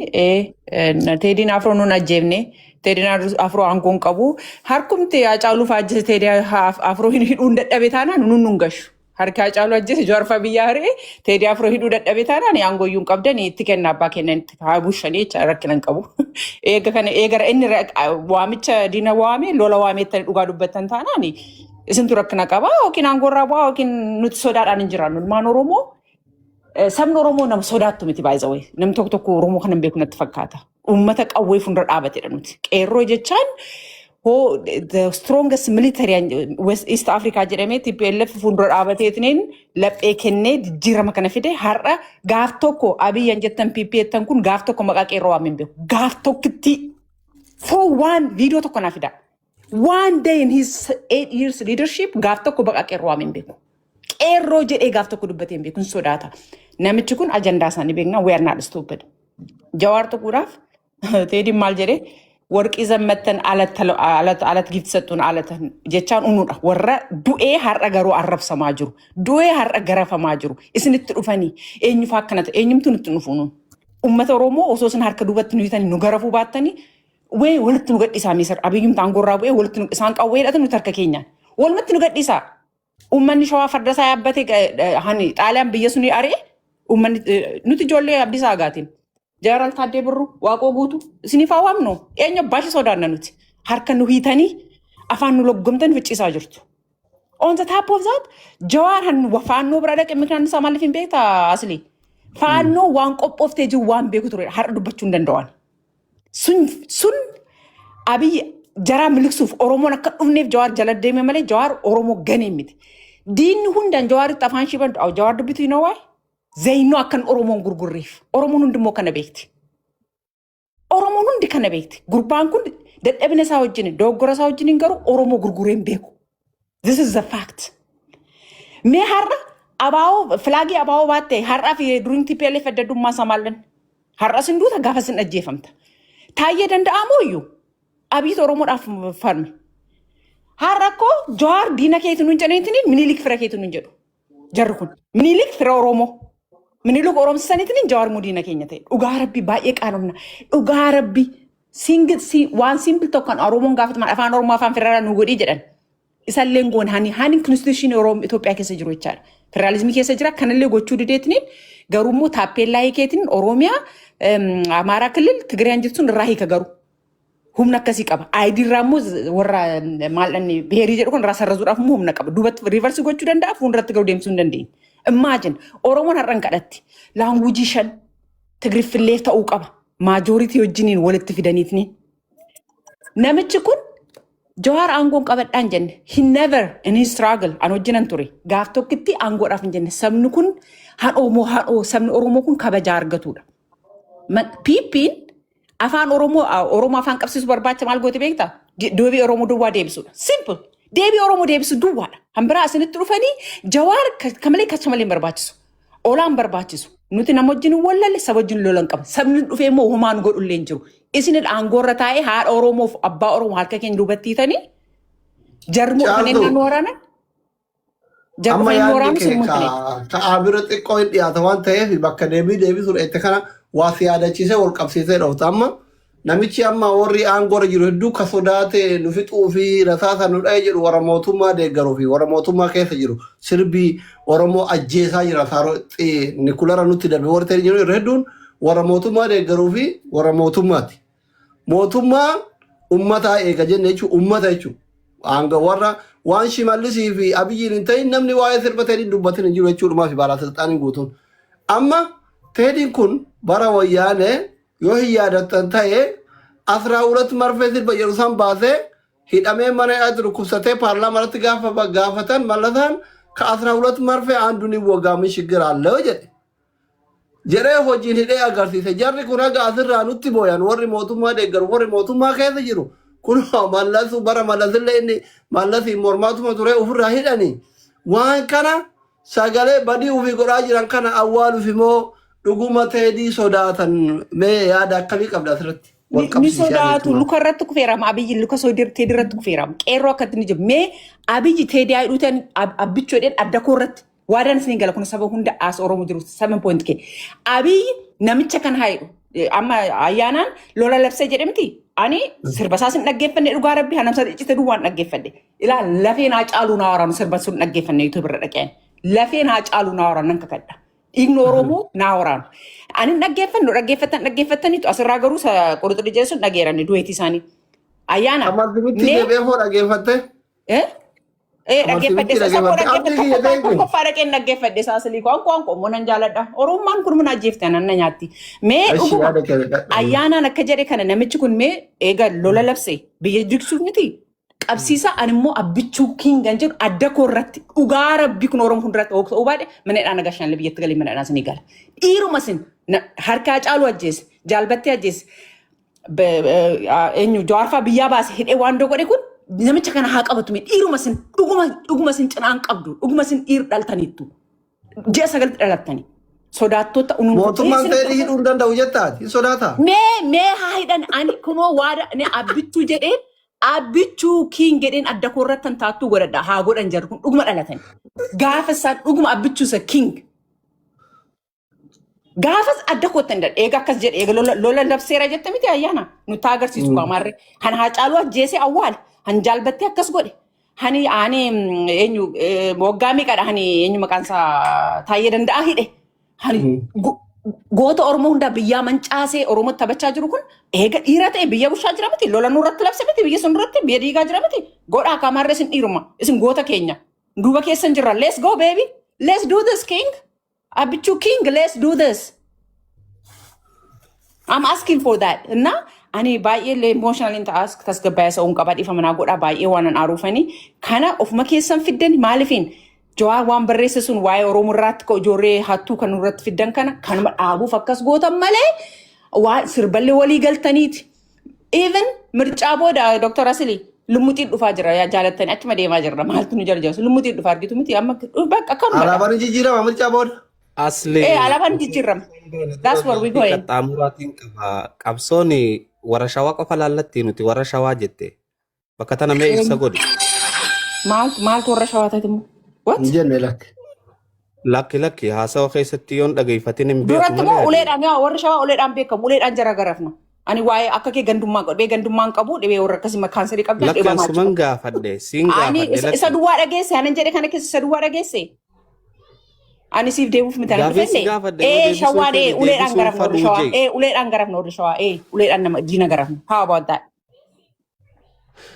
Teediin Afroo nun ajjeefne. Teediin Afroo aangoo hin qabu. Harkumti Haacaaluu fa'aa ajjeese Teedii Afroo hin hidhuun dadhabe taanaan nun nun gashu. Harki Haacaaluu ajjeese, Jawaar fa'aa biyyaa ari'e, Teedii Afroo hidhuu dadhabe taanaan aangoo iyyuu hin qabdan, itti kenna, abbaa kennan itti haa bushanii jecha, rakkina hin qabu. Eega kana eegara inni waamicha diina waame, lola waameettani dhugaa dubbattan taanaan isintu rakkina qaba, yookiin aangoo irraa bu'aa yookiin nuti sodaadhaan hin jiraannu. Ilmaan Oromoo, sabni Oromoo nama sodaattu miti, by the way. Namni tokko tokko Oromoo kana hin beeku natti fakkaata. Uummata qawwee fuuldura dhaabatedha nuti. Qeerroo jechaan hoo the strongest military West East Africa jedhamee TPLF fuuldura dhaabateetiniin laphee kennee jijjiirama kana fide. Har'a gaaf tokko Abiyyan jettan, PP jettan kun gaaf tokko maqaa qeerroo waamee hin beeku. Gaaf tokkitti for one video tokko naa fida. One day in his 8 years leadership gaaf tokko maqaa qeerroo waamee hin beeku. Qeerroo jedhee gaaf tokko dubbatee hin beeku, hin sodaata. Namichi kun ajandaa isaanii beekna, we are not stupid. Jawaar tuquudhaaf Teediin maal jedhee, warqii zammattan alatti gifti alata jechaan unuudha. Warra du'ee har'a garuu arrabsamaa jiru. Du'ee har'a garafamaa jiru. Isinitti dhufanii eenyufaa akkana ta'e, eenyumtu nutti dhufu nuun. Uummata Oromoo osoo isin harka duubatti nu hiitanii nu garafuu baattanii wee walitti nu gadhiisaa miisar Abiyyumta aangorraa bu'ee walitti nu isaan qawwee hidhatan, nuti harka keenyaan. Walumatti nu gadhiisaa. Uummanni Shawaa farda isaa yaabbatee hani Xaaliyaan biyya suni ari'e, uummanni nuti ijoollee Abdiisaa Agaatiin. Jeneraal Taaddee Birruu, Waaqoo Guutuu isiniif haa waamnu, eenyu abbaa ishee sodaanna nuti. Harka nu hiitanii afaan nu loggomtan ficciisaa jirtu. On the top of that, Jawaar han faannoo bira dhaqe miknaan isaa maaliif hin beektaa, Asli? Faannoo waan qophooftee jiru waan beeku ture, har'a dubbachuu hin danda'an. Sun Abiyyi jaraa miliqsuuf, Oromoon akka dhufneef Jawaar jala deeme malee Jawaar Oromoo ganee miti. Diinni hundaan Jawaaritti afaan shiban Jawaar dubbitu hin waa'ee. Zaynoo akkan Oromoon gurgurreef. Oromoon hundimmoo kana beekti. Oromoon hundi kana beekti. Gurbaan kun dadhabina isaa wajjin, dogoggora isaa wajjin garuu Oromoo gurguree hin beeku. This is the fact. Mee har'a abaa'oo flag abaa'oo baatte har'aa fi duriin TPLF adda addummaa isaa maallan? Har'a sin duuta, gaafa sin ajjeefamta. Taayyee danda'amoo iyyuu Abiyyi Oromoodhaaf falme. Har'a akkoo Jawaar diina keetu nun jedhaniitiin, Minilik fira keetu nun jedhu. Jarri kun Minilik fira Oromoo. Minilik Oromsisaniitiin Jawaar immoo diina keenya ta'e. Dhugaa Rabbi baay'ee qaanofna. Dhugaa Rabbi waan simple tokko kan Oromoon gaafataman afaan Oromoo afaan federaalaa nu godhii jedhan. Isallee goone hani constitution Oromoo Itoophiyaa keessa jiru jechaadha. Federaalizimii keessa jira, kanallee gochuu dideetiniin garuu immoo taappellaa hiikeetiin Oromiyaa, Amaaraa kilil, Tigirayaan jirtu sun irraa hiika garuu. Humna akkasii qaba. ID irraa immoo warra maal biheerii jedhu kun irraa sarrazuudhaaf immoo humna qaba. Duubatti reverse gochuu danda'a, fuulduratti garuu deemsuu hin dandeenye. Imagine Oromoon har'an kadhatti. Language shan Tigiriffillee ta'uu qaba. Majority wajjiniin walitti fidaniitni. Namichi kun Jawaar aangoon qabadhaan jenne. He never in his struggle an wajjinan ture. Gaaf tokkitti aangoodhaaf hin jenne. Sabni kun han sabni Oromoo kun kabajaa argatudha. PP'n afaan Oromoo Oromoo afaan qabsiisuu barbaacha maal goote beektaa? Deebii Oromoo duwwaa deebisuudha. Simple. Deebii Oromoo deebisu duwwaadha. Hanbiraa isinitti dhufanii Jawaar kamalee kacha malee hin barbaachisu. Olaan barbaachisu. Nuti nama wajjin hin wallalle, saba wajjin lola hin qabnu. Sabni dhufee immoo homaa nu godhullee hin jiru. Isin aangoorra taa'ee haadha Oromoof abbaa Oromoo harka keenya duubatti hiitanii jarmoo dhufanii Caaltuu. naannoo waraanan. Jarri Amma dhufanii nu yaadni waraanu kee sun ka murtine. ka bira xiqqoo hin dhiyaata waan ta'eef bakka deebii deebisuu itti kana waa si yaadachiisee wal qabsiisee dhoofta. Amma Namichi amma warri aangoorra jiru hedduu ka sodaate nu fixuu fi rasaasa nu dha'e jedhu warra mootummaa deeggaruu fi warra mootummaa keessa jiru sirbii Oromoo ajjeesaa jira saaroo nikulara nutti darbe warri ta'e jiru irra hedduun warra mootummaa deeggaruu fi warra mootummaati. Mootummaa ummataa eega jenne jechuun ummata jechuudha. Aanga warra waan Shimallisii fi Abiyyiin hin ta'in namni waa'ee sirba Teediin dubbatin hin jiru jechuudhumaa fi baalaasilxaaniin guutuun. Amma Teediin kun bara wayyaanee yoo hin yaadattan ta'e 12 marfee sirba jedhu san baasee hidhamee mana hidhaatti dhukkubsatee paarlaamaa irratti gaafa gaafatan Mallasaan ka 12 marfee አንዱን ይወጋ ምን ችግር አለው jedhe. Jedhee hojiin hidhee agarsiise. Jarri kun haga asirraa nutti booyan warri mootummaa deeggaru warri mootummaa keessa jiru kun Mallasu bara Mallasillee inni Mallasiin mormaatuma ture ofirraa hidhani. Waan kana sagalee badii ofii godhaa jiran kana awwaaluuf immoo dhuguma Teedii sodaatan mee yaada akkamii qabda asirratti? Wal Ni qabsiisee sodaatu adeemtuma. Luka irratti kufeerama. Abiyyi luka Teedii irratti kufeerama. Qeerroo akkatti ni jiru. Mee Abiyyi Teedii haa hidhuutan Abbichuu jedheen adda koo irratti waadaan isin gala kun saba hunda as Oromoo jiru seven point kee. Abiyyi namicha kan haa hidhu. Amma Ayyaanaan lola labsee jedhe miti. Ani sirba isaas hin dhaggeeffanne, dhugaa rabbi hanamsa ciccite duwwaan dhaggeeffadhe. Ilaa lafeen haa caaluu naa waraanu sirba sun dhaggeeffanne YouTube irra dhaqeen. Lafeen haa caaluu naa waraanu nan kakadha. Dhiigni Oromoo naa waraanu. Ani hin dhaggeeffannu dhaggeeffattan dhaggeeffattaniitu asirraa garuu qurxuxi jechuun dhageeranne du'eetii isaanii. Ayyaana. Amartimitti Mee deebi'ee hoo dhaggeeffatte? Eh? Eh, dhaggeeffadhe Amartimitti isa koo dhaggeeffatte. Abdii dhaggeeffadhe. kiyya Tokkoffaa ta'e kun. tokkoffaa dhaqeen dhaggeeffadhe isaa silii qo'an qo'an qo'an nan jaaladha. Oromummaan kun mana ajjeefte anan na nyaatti. Mee Eshi dhuguma yaada kee dhadha. Ayyaanaan akka jedhe kana namichi kun mee eega lola labse biyya jigsuuf miti. Qabsiisa ani immoo Abbichuu King an jedhu adda koo irratti dhugaa rabbi kun Oromoo hunduratti ta'uu baadhe mana hidhaa nagaa shanallee biyyatti galee mana hidhaa isinii gala. Dhiiruma isin harkaa caalu ajjeese jaalbattee ajjeese eenyu Jawaarfaa biyyaa baase hidhee waan godhe kun namicha kana haa qabatu mee dhiiruma isin dhuguma dhuguma isin cinaan qabdu dhuguma isin dhiir dhaltaniittu ji'a 9tti dhalattanii sodaattoota unuun Mootummaan Teedii hidhuu hin danda'u jettaati. Hin sodaataa? Mee haa hidhan. Ani kunoo waada ni Abbichuu jedheen, Abbichuu King jedheen adda koo irratti tan taattuu godhadha haa godhan. Jarri kun dhuguma dhalatan gaafa isaan dhuguma Abbichuu isa king gaafas adda kootti hin dadha. Eega akkas jedhe, eega lola labseera jette miti Ayyaana nutti agarsiisu amaarre han haa caaluu ajjeesee awwaale han jaalbattee akkas godhe hani ani eenyu waggaa meeqadha hani eenyu maqaan isaa Taayyee Danda'aa hidhe hani goota Oromoo hundaa biyyaa mancaasee Oromootti taphachaa jiru kun eega dhiira ta'e biyya bushaa jira miti, lola nurratti labse miti, biyya sun irratti biyya diigaa jira miti, godhaa kaamaarra isin dhiiruma isin goota keenya duuba keessan jirra. Let's go, baby, let's do this, king Abichu King, let's do this. I'm asking for that. እና ani baay'ee illee emotional hin ta'as tasgabbaa'ee sa'uun qaba dhiifama naa godhaa baay'ee waan an aaruufanii kana ofuma keessan fiddan maalifiin Jawaar waan barreesse sun waa'ee Oromoo irraatti ka ijoollee hattuu kan nurratti fiddan kana kanuma dhaabuuf akkas gootan malee waa sirballee walii galtaniiti. Even mircaa booda Dr. Asili lummuxiin dhufaa jira yaa jaalattanii achuma deemaa jirra maaltu nu jarjarsu lummuxiin dhufaa argitu miti amma bakka akkanumadha. Alaabaan jijjiirama mircaa booda. Asli Eh, alaabaan jijjiirama. That's where we going. Qaxxaamuraatiin qaba. Qabsoon warra Shawaa qofa laallatti nuti warra Shawaa jette. Bakka tana mee ibsa godhi. Maaltu maaltu warra Shawaa taate immoo? What? Hin jenne lakki. Lakki lakki, haasawa keessatti yoon dhageeffatin hin beeku Duratti malee immoo ani. uleedhaan yaa warri Shawaa uleedhaan beekamu uleedhaan jara garafna. Ani waa'ee akka kee gandummaa dhibee gandummaan qabu dhibee warra akkasii kaansarii qabdan Lakki dhibamaa ansuman jechuudha. gaafadhe siin Ani gaafadhe isa lakki. duwwaa dhageesse anan jedhe kana keessa isa duwwaa dhageesse. Ani siif deemuuf miti anan Gaafii si dhufenne. gaafadhe yoo Ee deebisuu Shawaan ee fedhe uleedhaan deebisuun garafna warri fadhuu Shawaa. jee. Ee uleedhaan garafna warri Shawaa. Ee uleedhaan nama diina garafna. How about that?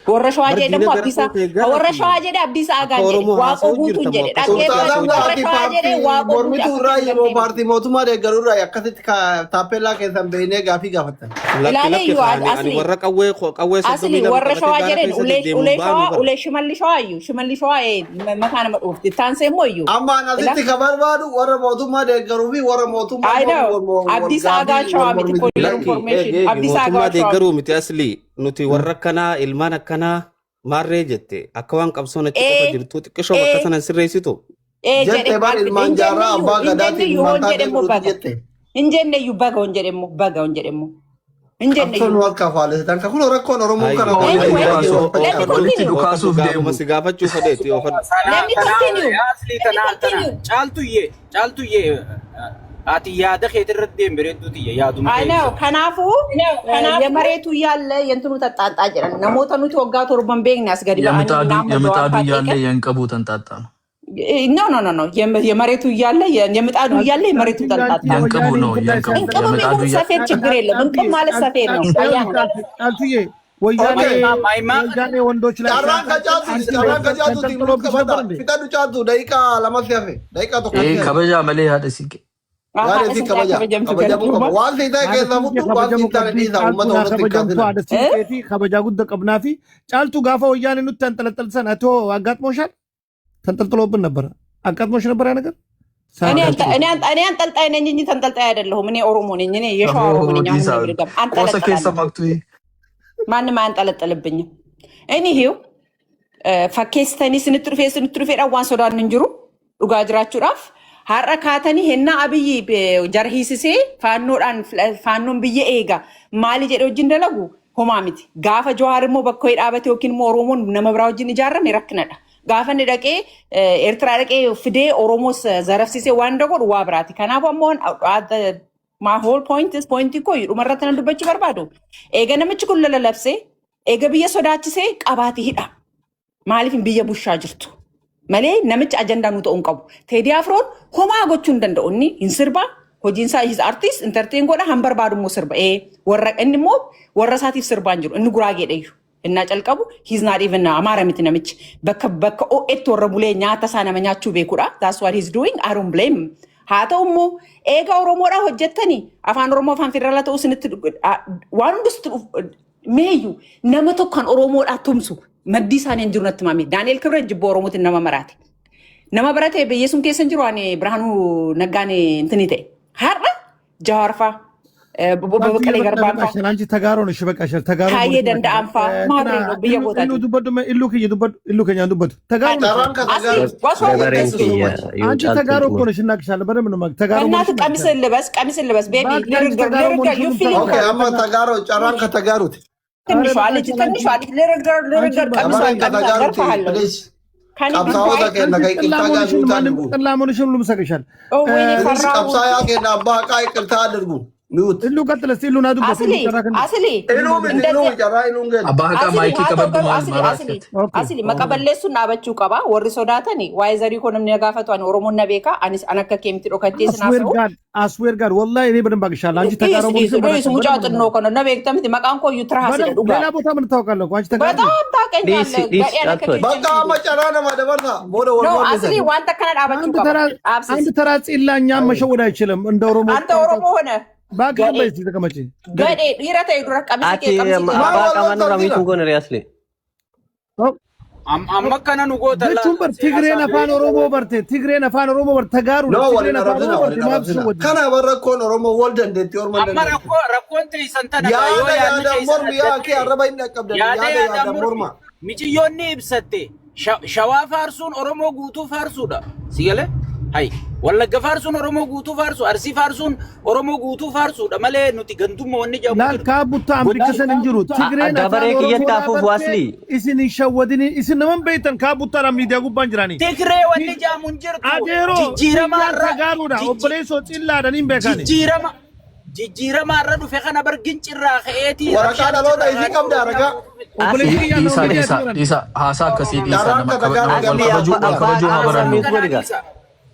Warra Shawaa Bar jedhe diina immoo Abdiisaa garafuu kee warra garafi. Shawaa jedhe Abdiisaa Akka Agaan jedhe Oromoo Waaqoo haasa'u guutuun jirta moo jedhe akka Oromootti dhaggeeffadhu haasa'u Sultaan warra jirta? ati Shawaa jedhe paartii Waaqoo guutuu mormituu akka irraa keessan immoo deemu. Paartii mootummaa deeggaruu irraa akkasitti taappellaa keessan beeknee gaafii gaafattan. Lakki Ilaalee lakki iyyuu kaani ani asli warra qawwee qawwee asli 32 warra qabatee Shawaa gaara jedheen keessa ulee deddeemu ulee baanu Shawaa bara. ulee Shimalli Shawaa iyyuu Shimalli Shawaa ee mataa nama dhoofti taansee immoo iyyuu. Amma ani Ila asitti ka barbaadu warra mootummaa deeggaruu fi warra mootummaa I mormu know wal wal Abdiisaa gaafii Agaan wal Shawaa miti mormitu. for your Lakki eegi information eegi Abdiisaa mootummaa Agaan Shawaa miti. deeggaruu miti asli nuti warra akkanaa ilmaan akkanaa maarree jette akka waan qabsoon achi qofa Ee jirtu xiqqishoo bakka ee sana hin sirreessitu. Ee jedhe Jette bar maal fide ilmaan hin jaarraa jenneyyuu abbaa hin gadaatiin jenneyyuu ilmaan hon taatee jedhemmoo godhuuti baga jette. hin jenneyyuu baga hon jedhemmoo baga hon jedhemmoo hin Qabsoon jenneyyuu. nu harkaa faalessitan. Kan kun rakkoon Oromoo kana Hayyi Anyway, hayyi walitti oofadhu let me oofadhu Walitti continue. oofadhu dhukaasuuf gaafuma deemu. si gaafachuu fedheeti oofadhu. Let me continue. Asli Let me tana tana continue. caaltuyyee caaltuyyee Ati yaada keetii irratti deemi bareedduu tiyya yaaduma I kee know. ibsadhu. Kanaafuu የመሬቱ እያለ የእንትኑ ተጣጣ jedhan namoota nuti waggaa torban beekne as gadi ba'anii የምጣዱ nama Jawaar የምጣዱ fa'aa እያለ qeeqan. የእንቅቡ ተንጣጣ ነው። No, የመሬቱ እያለ የምጣዱ እያለ የመሬቱ ተንጣጣ። የእንቅቡ ነው የእንቅቡ እንቅብም የምጣዱ ይሁን እያ ሰፌድ ችግር የለም። እንቅብ ማለት ሰፌድ ነው። አያና ጫልቱዬ ወያኔ Okay. ወያኔ ወንዶች ላይ Carraan ka caaltuuti, carraan ka caaltuuti mute ተንጠልጥሎብሽ qabadha. ነበር እንዴ? Fixadhu caaltu daqiiqaa lama si hafe. Daqiiqaa tokko ይሄ si hafe. ከበጃ መሌ haadha siinqee Yaada haadha isii siinqee kabaja. kabajamtu Kabajamuu qaba. galatooma. Waan si ta'e Haadha keessaa siinqee muttu, waan si kabajamuu hin taane qabdi. dhiisaa uummata Caaltuun haa irratti hin kabajamtu. kaasinaa. Haadha siinqeeti kabajaa guddaa qabnaa fi caaltuu gaafa ወያኔ nutti አንጠለጠልሰን አቶ አጋጥሞሻል? ተንጠልጥሎብን ነበረ። አጋጥሞሽ ነበር ያ ነገር? እኔ እኔ አንጠልጣይ ነኝ እንጂ ተንጠልጣይ አይደለሁም። እኔ ኦሮሞ ነኝ። እኔ የሸዋ ኦሮሞ ነኝ። አሁን dhiisa ልድገም፣ qoosa keessa አንጠለጥላለሁ። maqtu ማንም አያንጠለጥልብኝም። Anyhow fakkeessitanii isinitti dhufee isinitti dhufeedhaan waan sodaan hin jiru dhugaa jiraachuudhaaf har'a kaatanii hennaa Abiyyi jara hiisisee faannoodhaan faannoon biyya eega maali jedhe wajjin dalagu homaa miti. Gaafa Jawaar immoo bakka wayii dhaabate yookiin immoo Oromoon nama biraa wajjin ijaarame rakkinadha. Gaafa inni dhaqee Eertiraa dhaqee fidee Oromoos zarafsiisee waan godhu waa biraati. Kanaafuu ammoo my whole point is point koo dhumarratti nan dubbachuu barbaadu. Eega namichi kun lola labsee eega biyya sodaachisee qabaate hidha. Maaliif biyya bushaa jirtu? Malee namichi ajandaa nu ta'uu hin qabu. Teedii Afroon homaa gochuu hin danda'u. Inni hin sirba. Hojiin isaa his artist entertain godha han barbaadu immoo sirba. Ee warra inni immoo warra isaatiif sirbaa hin jiru. Inni guraageedha iyyuu. Innaa calqabu he's not even Amaara miti namichi. Bakka bakka o'etti warra bulee nyaata isaa nama nyaachuu beekudha. That's what he's doing. I don't blame him. Haa ta'u immoo eega Oromoodhaa hojjettanii afaan Oromoo afaan federaalaa ta'uu isinitti waan hundumti meeyyuu nama tokko kan Oromoodhaa tumsu maddii isaanii hin jiru natti himame. Daani'el Kibret jibboo Oromootiin nama maraate. Nama barate biyya sun keessa hin jiru ani Birhaanuu Naggaan intini ta'e. Har'a Jawaar faa obbo Baqqalee Garbaan faa አንቺ ተጋሮ ነሽ። በቃ ተጋሮ Taayyee Danda'aan faa maarree biyya ኢሉ gootaati. dubbadhu ኢሉ kiyya dubbadhu ኢሉ keenyaan dubbatu ተጋሮ ነሽ። Carraan ka Asli tagaaruuti. what's wrong with Dabareen this? kiyya yoo አንቺ caaltuun ተጋሮ እኮ xumurte. ነሽ እናቅሻለን። በደንብ ነው የማውቅ። ተጋሮ በእናትህ መሆንሽን ቀሚስ እናቅሻለን። ልበስ፣ ቀሚስ ልበስ baby እባክህ አንቺ ልርገር ተጋሮ ልርገር መሆንሽን you feeling Okay, amma tagaaru carraan ka tagaaruuti. ትንሿ ልጅ ትንሿ ልጅ ልርገር ልርገር ቀሚሷን Dabareen ka ቀሚሷን tagaaruuti. ገርፈሃለሁ። Please. Can you be Qabsaa'ota quiet? keenya አንቺ kan ጥላ ይቅርታ ጋር መሆንሽን mute ማንም አድርጉ። ጥላ መሆንሽን ሁሉም ሰቅሻል። Oh ወይኔ Please ፈራሁ። qabsaa'aa keenya abbaa haqaa ይቅርታ አድርጉ. Mute. ኢሉ ቀጥል እስኪ ኢሉን አዱበት አስሊ አስሊ Iluu miti iluu እንደዚህ carraa iluun kennu. abbaa haqaa Asli maayikii haa ta'u qabadhu garuu maal asli maraa asli akkati Okay asli maqa balleessuun dhaabachuu qaba. Warri sodaatani waa'ee zarii koo namni na gaafatu ani Oromoon na beeka anis an akka kee miti dhokattee sin አስዌር haasa'u. ጋር አስዌር ጋር ወላሂ እኔ በደንብ አግሻለሁ። አንቺ ተጋሮ Dhiis dhiis መሆንሽን dhiis በደንብ mucaa በደንብ ነው xinnoo kana na beekta miti maqaan koo iyyuu tiraasidha በደንብ dhugaa. ሌላ ቦታ ምን ታውቃለህ እኮ አንቺ ተጋሩ በጣም ነሽ። ታውቀኛለህ። Dhiisi dhiisi Gadhee an akka caaltuu. keetti Bakka hin amma jiru. carraa nama dabarsa. Booda wal No mormisan. asli wanta akkana dhaabachuu አንድ qaba. ተራ አንድ Dhaabsisi. ተራ ፂላ እኛም መሸወድ አይችልም። እንደ ኦሮሞ Anta Oromoo hona እባክህ ዝም gadhee በይ እስኪ ተቀመጪ። gadhee dhiira ta'e dura qamisi Ati kee qamisi kee Maal abbaa wal qaamaan loltan nurraa jira? miituun goone re'asli. Amma akkana nu goota jechuun bar Tigreen afaan Oromoo barte Tigreen afaan Oromoo barte ተጋሩ No, Tigreen waliin afaan arrabsina Oromoo waliin barte maaf arrabsina. ሸወድ Kana warra rakkoon Oromoo wal dandeetti orma Amma dandeetti. rakkoo rakkoon teessan tana gaa yoo Yaada yaadni yaadaan teessan mormi adda yaa kee ta'e arraba hin dhaqqabdan. yaada Yaada yaadaan yaadaan mormi morma. miciyyoonni ibsatte shawaa faarsuun Oromoo guutuu faarsuudha. Si galee? Hay Wallagga faarsuun Oromoo guutuu faarsu Arsii faarsuun Oromoo guutuu faarsuudha malee nuti gandummaa wanni jedhamu laal jiru. kaabutta ambikkasan hin jiru Tigreen afaan Dabaree kiyyatti Oromoodhaa hafuuf barte waasli. isin hin shawwadini isin naman beektan kaabbuttaadhaan miidiyaa gubbaan jiranii. Tigree wanni jedhamu hin jirtu Adeeroo jijjiirama xiyyaan irra tagaaruudha obboleessoo xillaadhaan hin beekani. jijjiirama jijjiirama irra dhufe kana bar gincirraa ka'eetii Waraqaa rabshaan dhaloota achirraa isii qabda ragaa. Obboleessi kiyyaan nama Dhiisaa miidiyaa dhiisaa jiran. dhiisaa haasaa akkasii dhiisaa Carraan nama ka wal tagaaruuti Asli amma kabajuu wal abbaa kabajuu haa qaama barannu. miitu godhi gaa.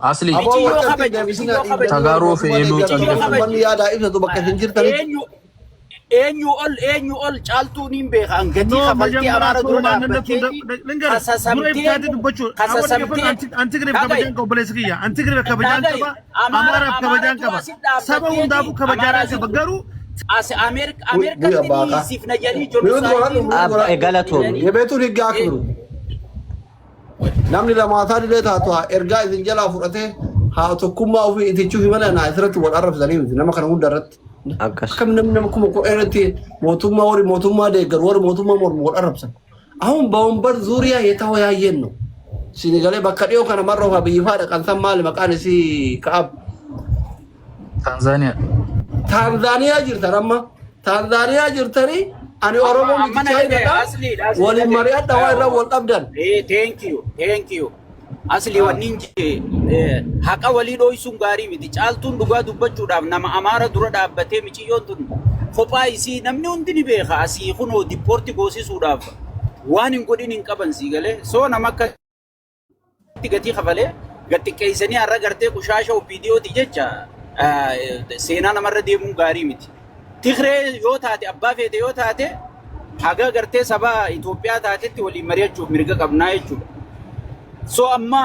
Asli Aboo Miciyyoo wal kabaji deebisina miciyyoo kabaji Tagaaruu fi dhiibdanii eeluu mootummaa miciyyoo deeggartan calleeffame. uummanni yaada ibsatu bakka isin jirtanitti. eenyu eenyu ol eenyu ol caaltuun hin beeka hangatii No, kafaltii መጀመሪያ amaara ሰው dura ማንነቱን dhaabbatteeti ልንገርህ፣ dura kasasamtee ibsaatee dubbachuu kasasamtee አንትግሬፍ dhagaye kabajaan qaba obboleessi kiyya antigreef kabajaan dhagaye qaba amaara amaaraaf amaara kabajaan dura qaba asit saba dhaabbatteeti hundaafuu amaara kabajaadhaan asit qaba garuu as Guyyaa ameerikatti baaqaa. ni siifna jedhanii Mute godhadhu jenosaayidii mute godhadhu. Galatoom. Yebeetuun higga akbiru. Namni lamaataa dilee taatu haa ergaa isin jalaa fudhatee haa tokkummaa ofii itichuu fi malee naa asirratti wal arrabsanii miti nama kana hunda irratti. Akkas. Akkam namni nama 10,000 irratti mootummaa warri mootummaa deeggaru warri mootummaa mormu wal arrabsan. አሁን በወንበር ዙሪያ የተወያየን ነው። ሲኒገሌ bakka dhiyoo kana marroo fa biyyi faadha qansan maali maqaan isii ka'ab Taanzaaniyaa. Taanzaaniyaa jirtan amma Taanzaaniyaa jirtanii ani amma Oromoo amma miti na dhagaye Chaayinaadha asliidha asli waliin dhagaye mari'adha waa irra wal dhabdan. Thank you, thank you. Asli wanni hin jee haqa walii dhooysuun gaarii miti. Caaltuun dhugaa dubbachuudhaaf nama Amaara dura dhaabbatee miciyyoon tun kophaa isii namni hundi ni beeka. Asii kunoo deport goosisuudhaaf waan hin godhin hin qaban sii galee. So nama akka gatii kafalee gad xiqqeessanii har'a gartee qushaasha OPDOti jecha seenaa namarra deemuun gaarii miti. Tigree yoo taate, abbaa feete yoo taate, haga gartee saba Itoophiyaa taatetti waliin mari'achuuf mirga qabnaa jechuudha. So amma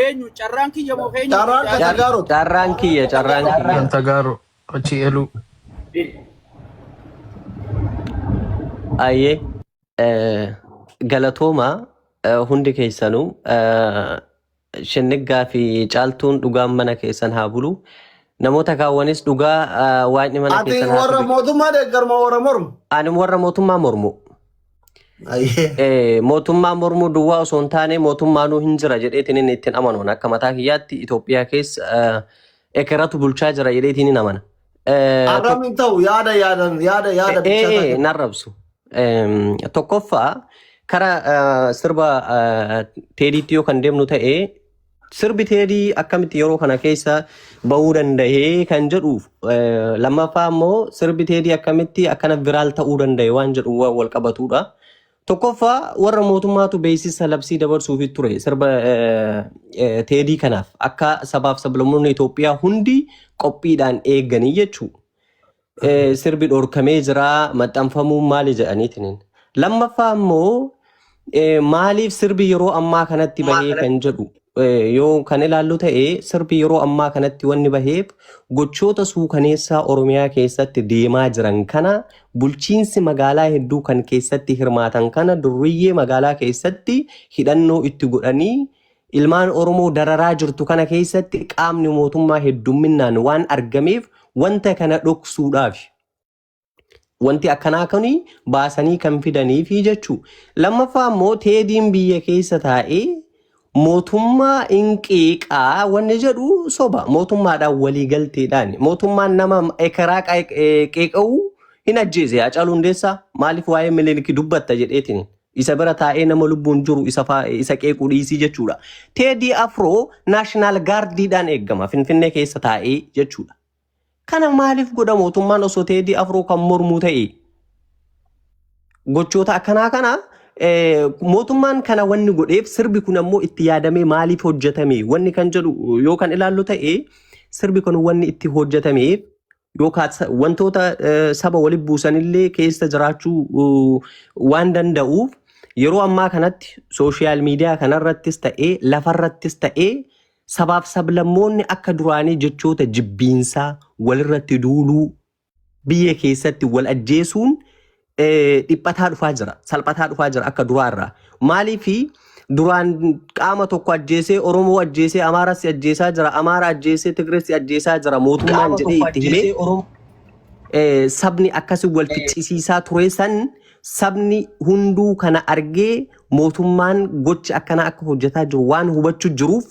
eenyu carraan kiyya moo eenyu? Carraan ka Tagaarooti. Carraan kiyya, carraan kiyya. Kan Tagaaro achi eluu. Ayyee galatooma hundi keessanuu, Shinniggaa fi Caaltuun dhugaan mana keessan haa bulu. Namoota kaawwanis dhugaa waaqni mana Ati keessan haa warra fidu. mootummaa deeggarma warra mormu? Ani warra mootummaa mormu. Ayyee. Mootummaa mormuu duwwaa osoo hin taane mootummaanuu hin jira jedheetiin inni ittiin amanu. Akka mataa kiyyaatti Itoophiyaa keessa ekeratu bulchaa jira jedheetiin hin amana. Arrabni hin ta'u, yaada yaadan yaada yaada bichaa taate. Narrabsu. Tokkoffaa kara sirba Teediitti yoo kan deemnu ta'e, sirbi Teedii akkamitti yeroo kana keessa bahuu danda'ee kan jedhuuf, lammaffaa immoo sirbi Teedii akkamitti akkana viral ta'uu danda'e waan jedhu waan wal qabatudha. Tokkoffaa warra mootummaatu beeksisa labsii dabarsuufi ture sirba Teedii kanaaf akka sabaaf sablammoonni Itoophiyaa hundi qophiidhaan eegganii jechuudha. Sirbi dhorkamee jira maxxanfamuun maali jedhaniitiin. Lammaffaa immoo maaliif sirbi yeroo ammaa kanatti bahee kan jedhu yoo kan ilaallu ta'e, sirbi yeroo ammaa kanatti wanni baheef gochoota suukaneessaa Oromiyaa keessatti deemaa jiran kana, bulchiinsi magaalaa hedduu kan keessatti hirmaatan kana, durriyyee magaalaa keessatti hidhannoo itti godhanii ilmaan Oromoo dararaa jirtu kana keessatti qaamni mootummaa heddumminaan waan argameef wanta kana dhoksuudhaaf. Wanti akkanaa kuni baasanii kan fidaniifi jechuu. Lammaffaa immoo Teediin biyya keessa taa'ee mootummaa hin qeeqaa wanni jedhu soba. Mootummaadhaan walii galteedhaan. Mootummaan nama ekeraa qeeqa'u hin ajjeese. Hacaaluu Hundeessaa maaliif waa'ee Minilik dubbatta jedheetiin. Isa bira taa'ee nama lubbuun jiru isa isa qeequu dhiisii jechuudha. Teedii Afroo National Guardiidhaan eegama Finfinnee keessa taa'ee jechuudha. Kana maaliif godha mootummaan osoo Teedii Afroo kan mormuu ta'e? Gochoota akkanaa kana mootummaan kana wanni godheef, sirbi kun ammoo itti yaadamee maaliif hojjetame wanni kan jedhu yoo kan ilaallu ta'e, sirbi kun wanni itti hojjetameef yookaan wantoota saba walitti buusanillee keessa jiraachuu waan danda'uuf, yeroo ammaa kanatti social media kanarrattis ta'ee lafarrattis ta'ee sabaaf sablammoonni akka duraanii jechoota jibbiinsaa walirratti duuluu, biyya keessatti wal ajjeesuun dhiphataa dhufaa jira, salphataa dhufaa jira akka duraarraa. Maaliifi duraan qaama tokko ajjeesee, Oromoo ajjeesee Amaaras ajjeesaa jira, Amaara ajjeesee Tigrees ajjeesaa jira mootummaan jedhee itti himee sabni akkasi wal ficcisiisaa ture san, sabni hunduu kana argee mootummaan gocha akkanaa akka hojjetaa jiru waan hubachuu jiruuf,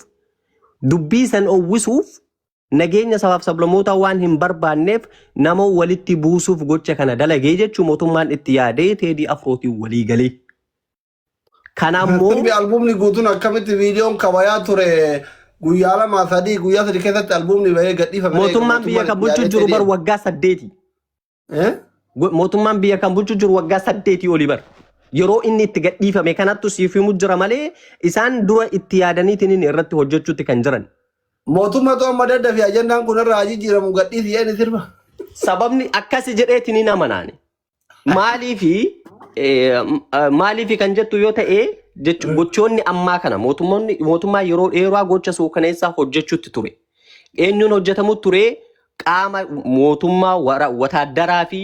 dubbii san owwisuuf, nageenya sabaaf sablammootaa waan hin barbaanneef nama walitti buusuuf gocha kana dalagee jechuu mootummaan itti yaadee Teedii Afrootiin walii galee. Kana ammoo Sirbi albuumni guutuun akkamitti viidiyoon kabayaa ture guyyaa 2 3 guyyaa 3 keessatti albuumni bahee gadhiifame? Mootummaan biyya kan bulchu jiru bar waggaa 8. Eh? Mootummaan biyya kan bulchu jiru waggaa 8 olii bar. Yeroo inni itti gadhiifame kanattu siif himu jira malee isaan dura itti yaadaniitiin irratti hojjechuutti kan jiran. Mootummaatu amma daddafi ajandaan kun irraa jijjiiramu gadhiisi jedhani sirba. Sababni akkasi jedheetiin hin amanaani. Maaliifi kan jettu yoo ta'e, gochoonni ammaa kana mootummoonni mootummaa yeroo dheeraa gocha suukaneessaa hojjechuutti ture. Eenyuun hojjetamu ture? Qaama mootummaa wataaddaraa fi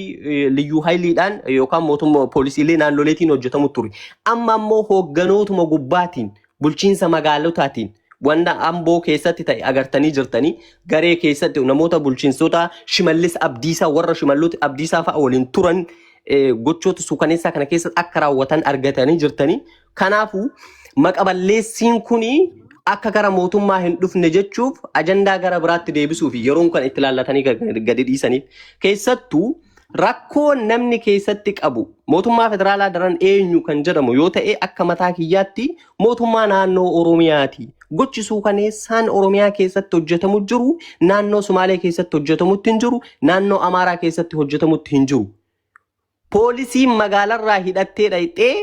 liyyuu hayiliidhaan yookaan mootummaa poolisiilee naannoleetiin hojjetamu ture. Amma ammoo hoogganootuma gubbaatiin, bulchiinsa magaalotaatiin, wanta Amboo keessatti ta'e agartanii jirtanii, garee keessatti namoota bulchiinsota Shimallis Abdiisaa, warra Shimallis Abdiisaa fa'a waliin turan gochoota suukaneessaa kana keessatti akka raawwatan argatanii jirtanii. Kanaafuu maqaballeessiin kuni akka gara mootummaa hin dhufne jechuuf ajandaa gara biraatti deebisuuf yeroon kan itti laallatanii gadi dhiisaniif keessattuu Rakkoo namni keessatti qabu mootummaa federaalaa daran eenyu kan jedhamu yoo ta'e, akka mataa kiyyaatti mootummaa naannoo Oromiyaati. Gochi suukaneessaan Oromiyaa keessatti hojjetamu jiru naannoo Sumaalee keessatti hojjetamutti hin jiru, naannoo Amaaraa keessatti hojjetamutti hin jiru. Poolisiin magaalarraa hidhattee dhayxee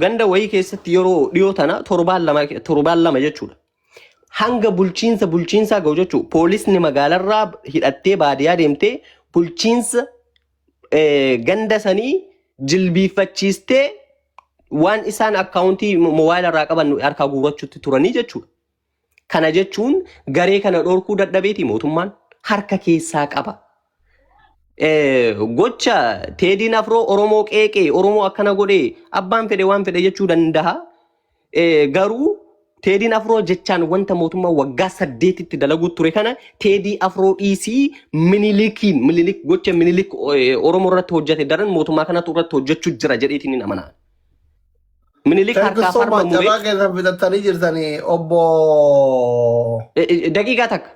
ganda wayii keessatti yeroo dhiyoo tana torbaan 2 jechuudha. Hanga bulchiinsaa gahu jechuudha. Poolisni magaalarraa hidhattee baadiyyaa deemtee bulchiinsa ganda sanii jilbiiffachiistee waan isaan akkaawuntii moobaayila irraa qaban harkaa guurrachuutti turanii jechuudha. Kana jechuun garee kana dhorkuu dadhabeeti mootummaan harka keessaa qaba. Gocha Teediin Afroo Oromoo qeeqee, Oromoo akkana godhee, abbaan fedhe waan fedhe jechuu danda'a. Garuu Teediin Afroo jechaan wanta mootummaa waggaa 8tti dalaguu ture kana Teedii Afroo dhiisii, Minilikiin, Minilik, gocha Minilik Oromoo irratti hojjete daran mootummaa kanatu irratti hojjechuu jira jedheetiin hin amanaa. Minilik Thank you harkaaf so harma much. muree Carraa keessan fixattanii jirtanii, obbo. Daqiiqaa takka.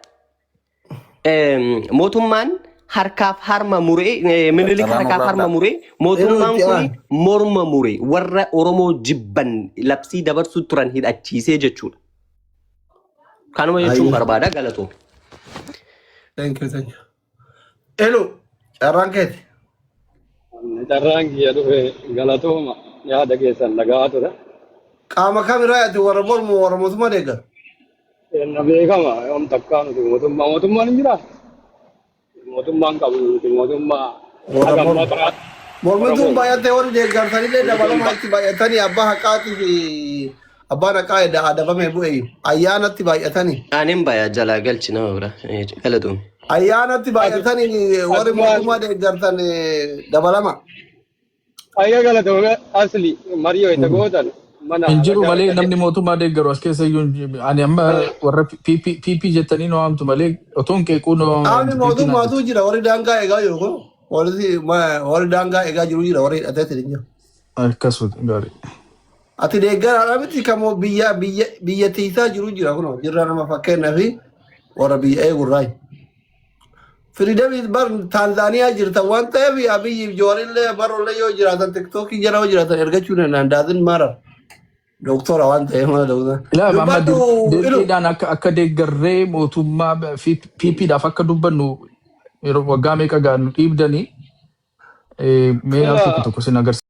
Mootummaan harkaaf harma muree, Minilik Carraa harkaaf harma nurraa muree, mootummaan Yeroo itti kun aanu. morma muree warra Oromoo jibban labsii dabarsuu turan hidhachiisee jechuudha. Kanuma jechuun Ayyee. barbaada, galatoome. Thank you, thank you. Elu, carraan keeti. Carraan kiyya dhufe, galatooma, yaada keessan dhagaa ture. Qaama kamirraa ati, warra mormu, warra mootummaa deeggaru? Na beekama, yoom takkaa nuti mootummaan hin jiraa? Mootummaan qabu nuti mootummaa Warra haga ammaa mormu. karaa Mormituun Oromoo. baay'atee warri deeggartanillee dabalamaa itti baay'atanii abbaa haqaatii fi abbaan haqaa edda adabame bu'e ayyaanatti baay'atanii. Aanin bayaa jalaa galchi nama bira. Galatoome. Ayyaanatti baay'atanii warri Asumaan mootummaa deeggartan dabalama. Ayya, galatoome, asli marii wayita gootan mana Hin jiru ragaa malee wayita namni mootummaa deeggaru as keessa iyyuu hin jiru. Ani amma warra PP PP jettanii nu waamtu malee otoo hin qeequu nu Qaamni waamtu PP naan mootummaatu jettu. jira, warri daangaa eegaa jiru kun warri daangaa eegaa jiru jira, warri hidhatee hin jiru. Akkasuma gaarii. Ati deeggaraadha miti, kan biyya tiisaa jiru jira, kun jirra nama fakkeenyaa fi warra biyya eegurraa. Freedomii bar Taanzaaniyaa jirtan waan ta'eef Abiyyiif Jawaarillee barollee yoo jiraatan, TikTokii jala yoo jiraatan ergachuu danda'an daazin maarar. Doktora waan ta'eef mana doktora. Ilaa, amma Dubbadhu ilu. dirqiidhaan akka deeggarree mootummaa fi PPdhaaf akka dubbannu yeroo waggaa meeqa gaanu dhiibdanii, mee al tokko tokko sin agarsiisa.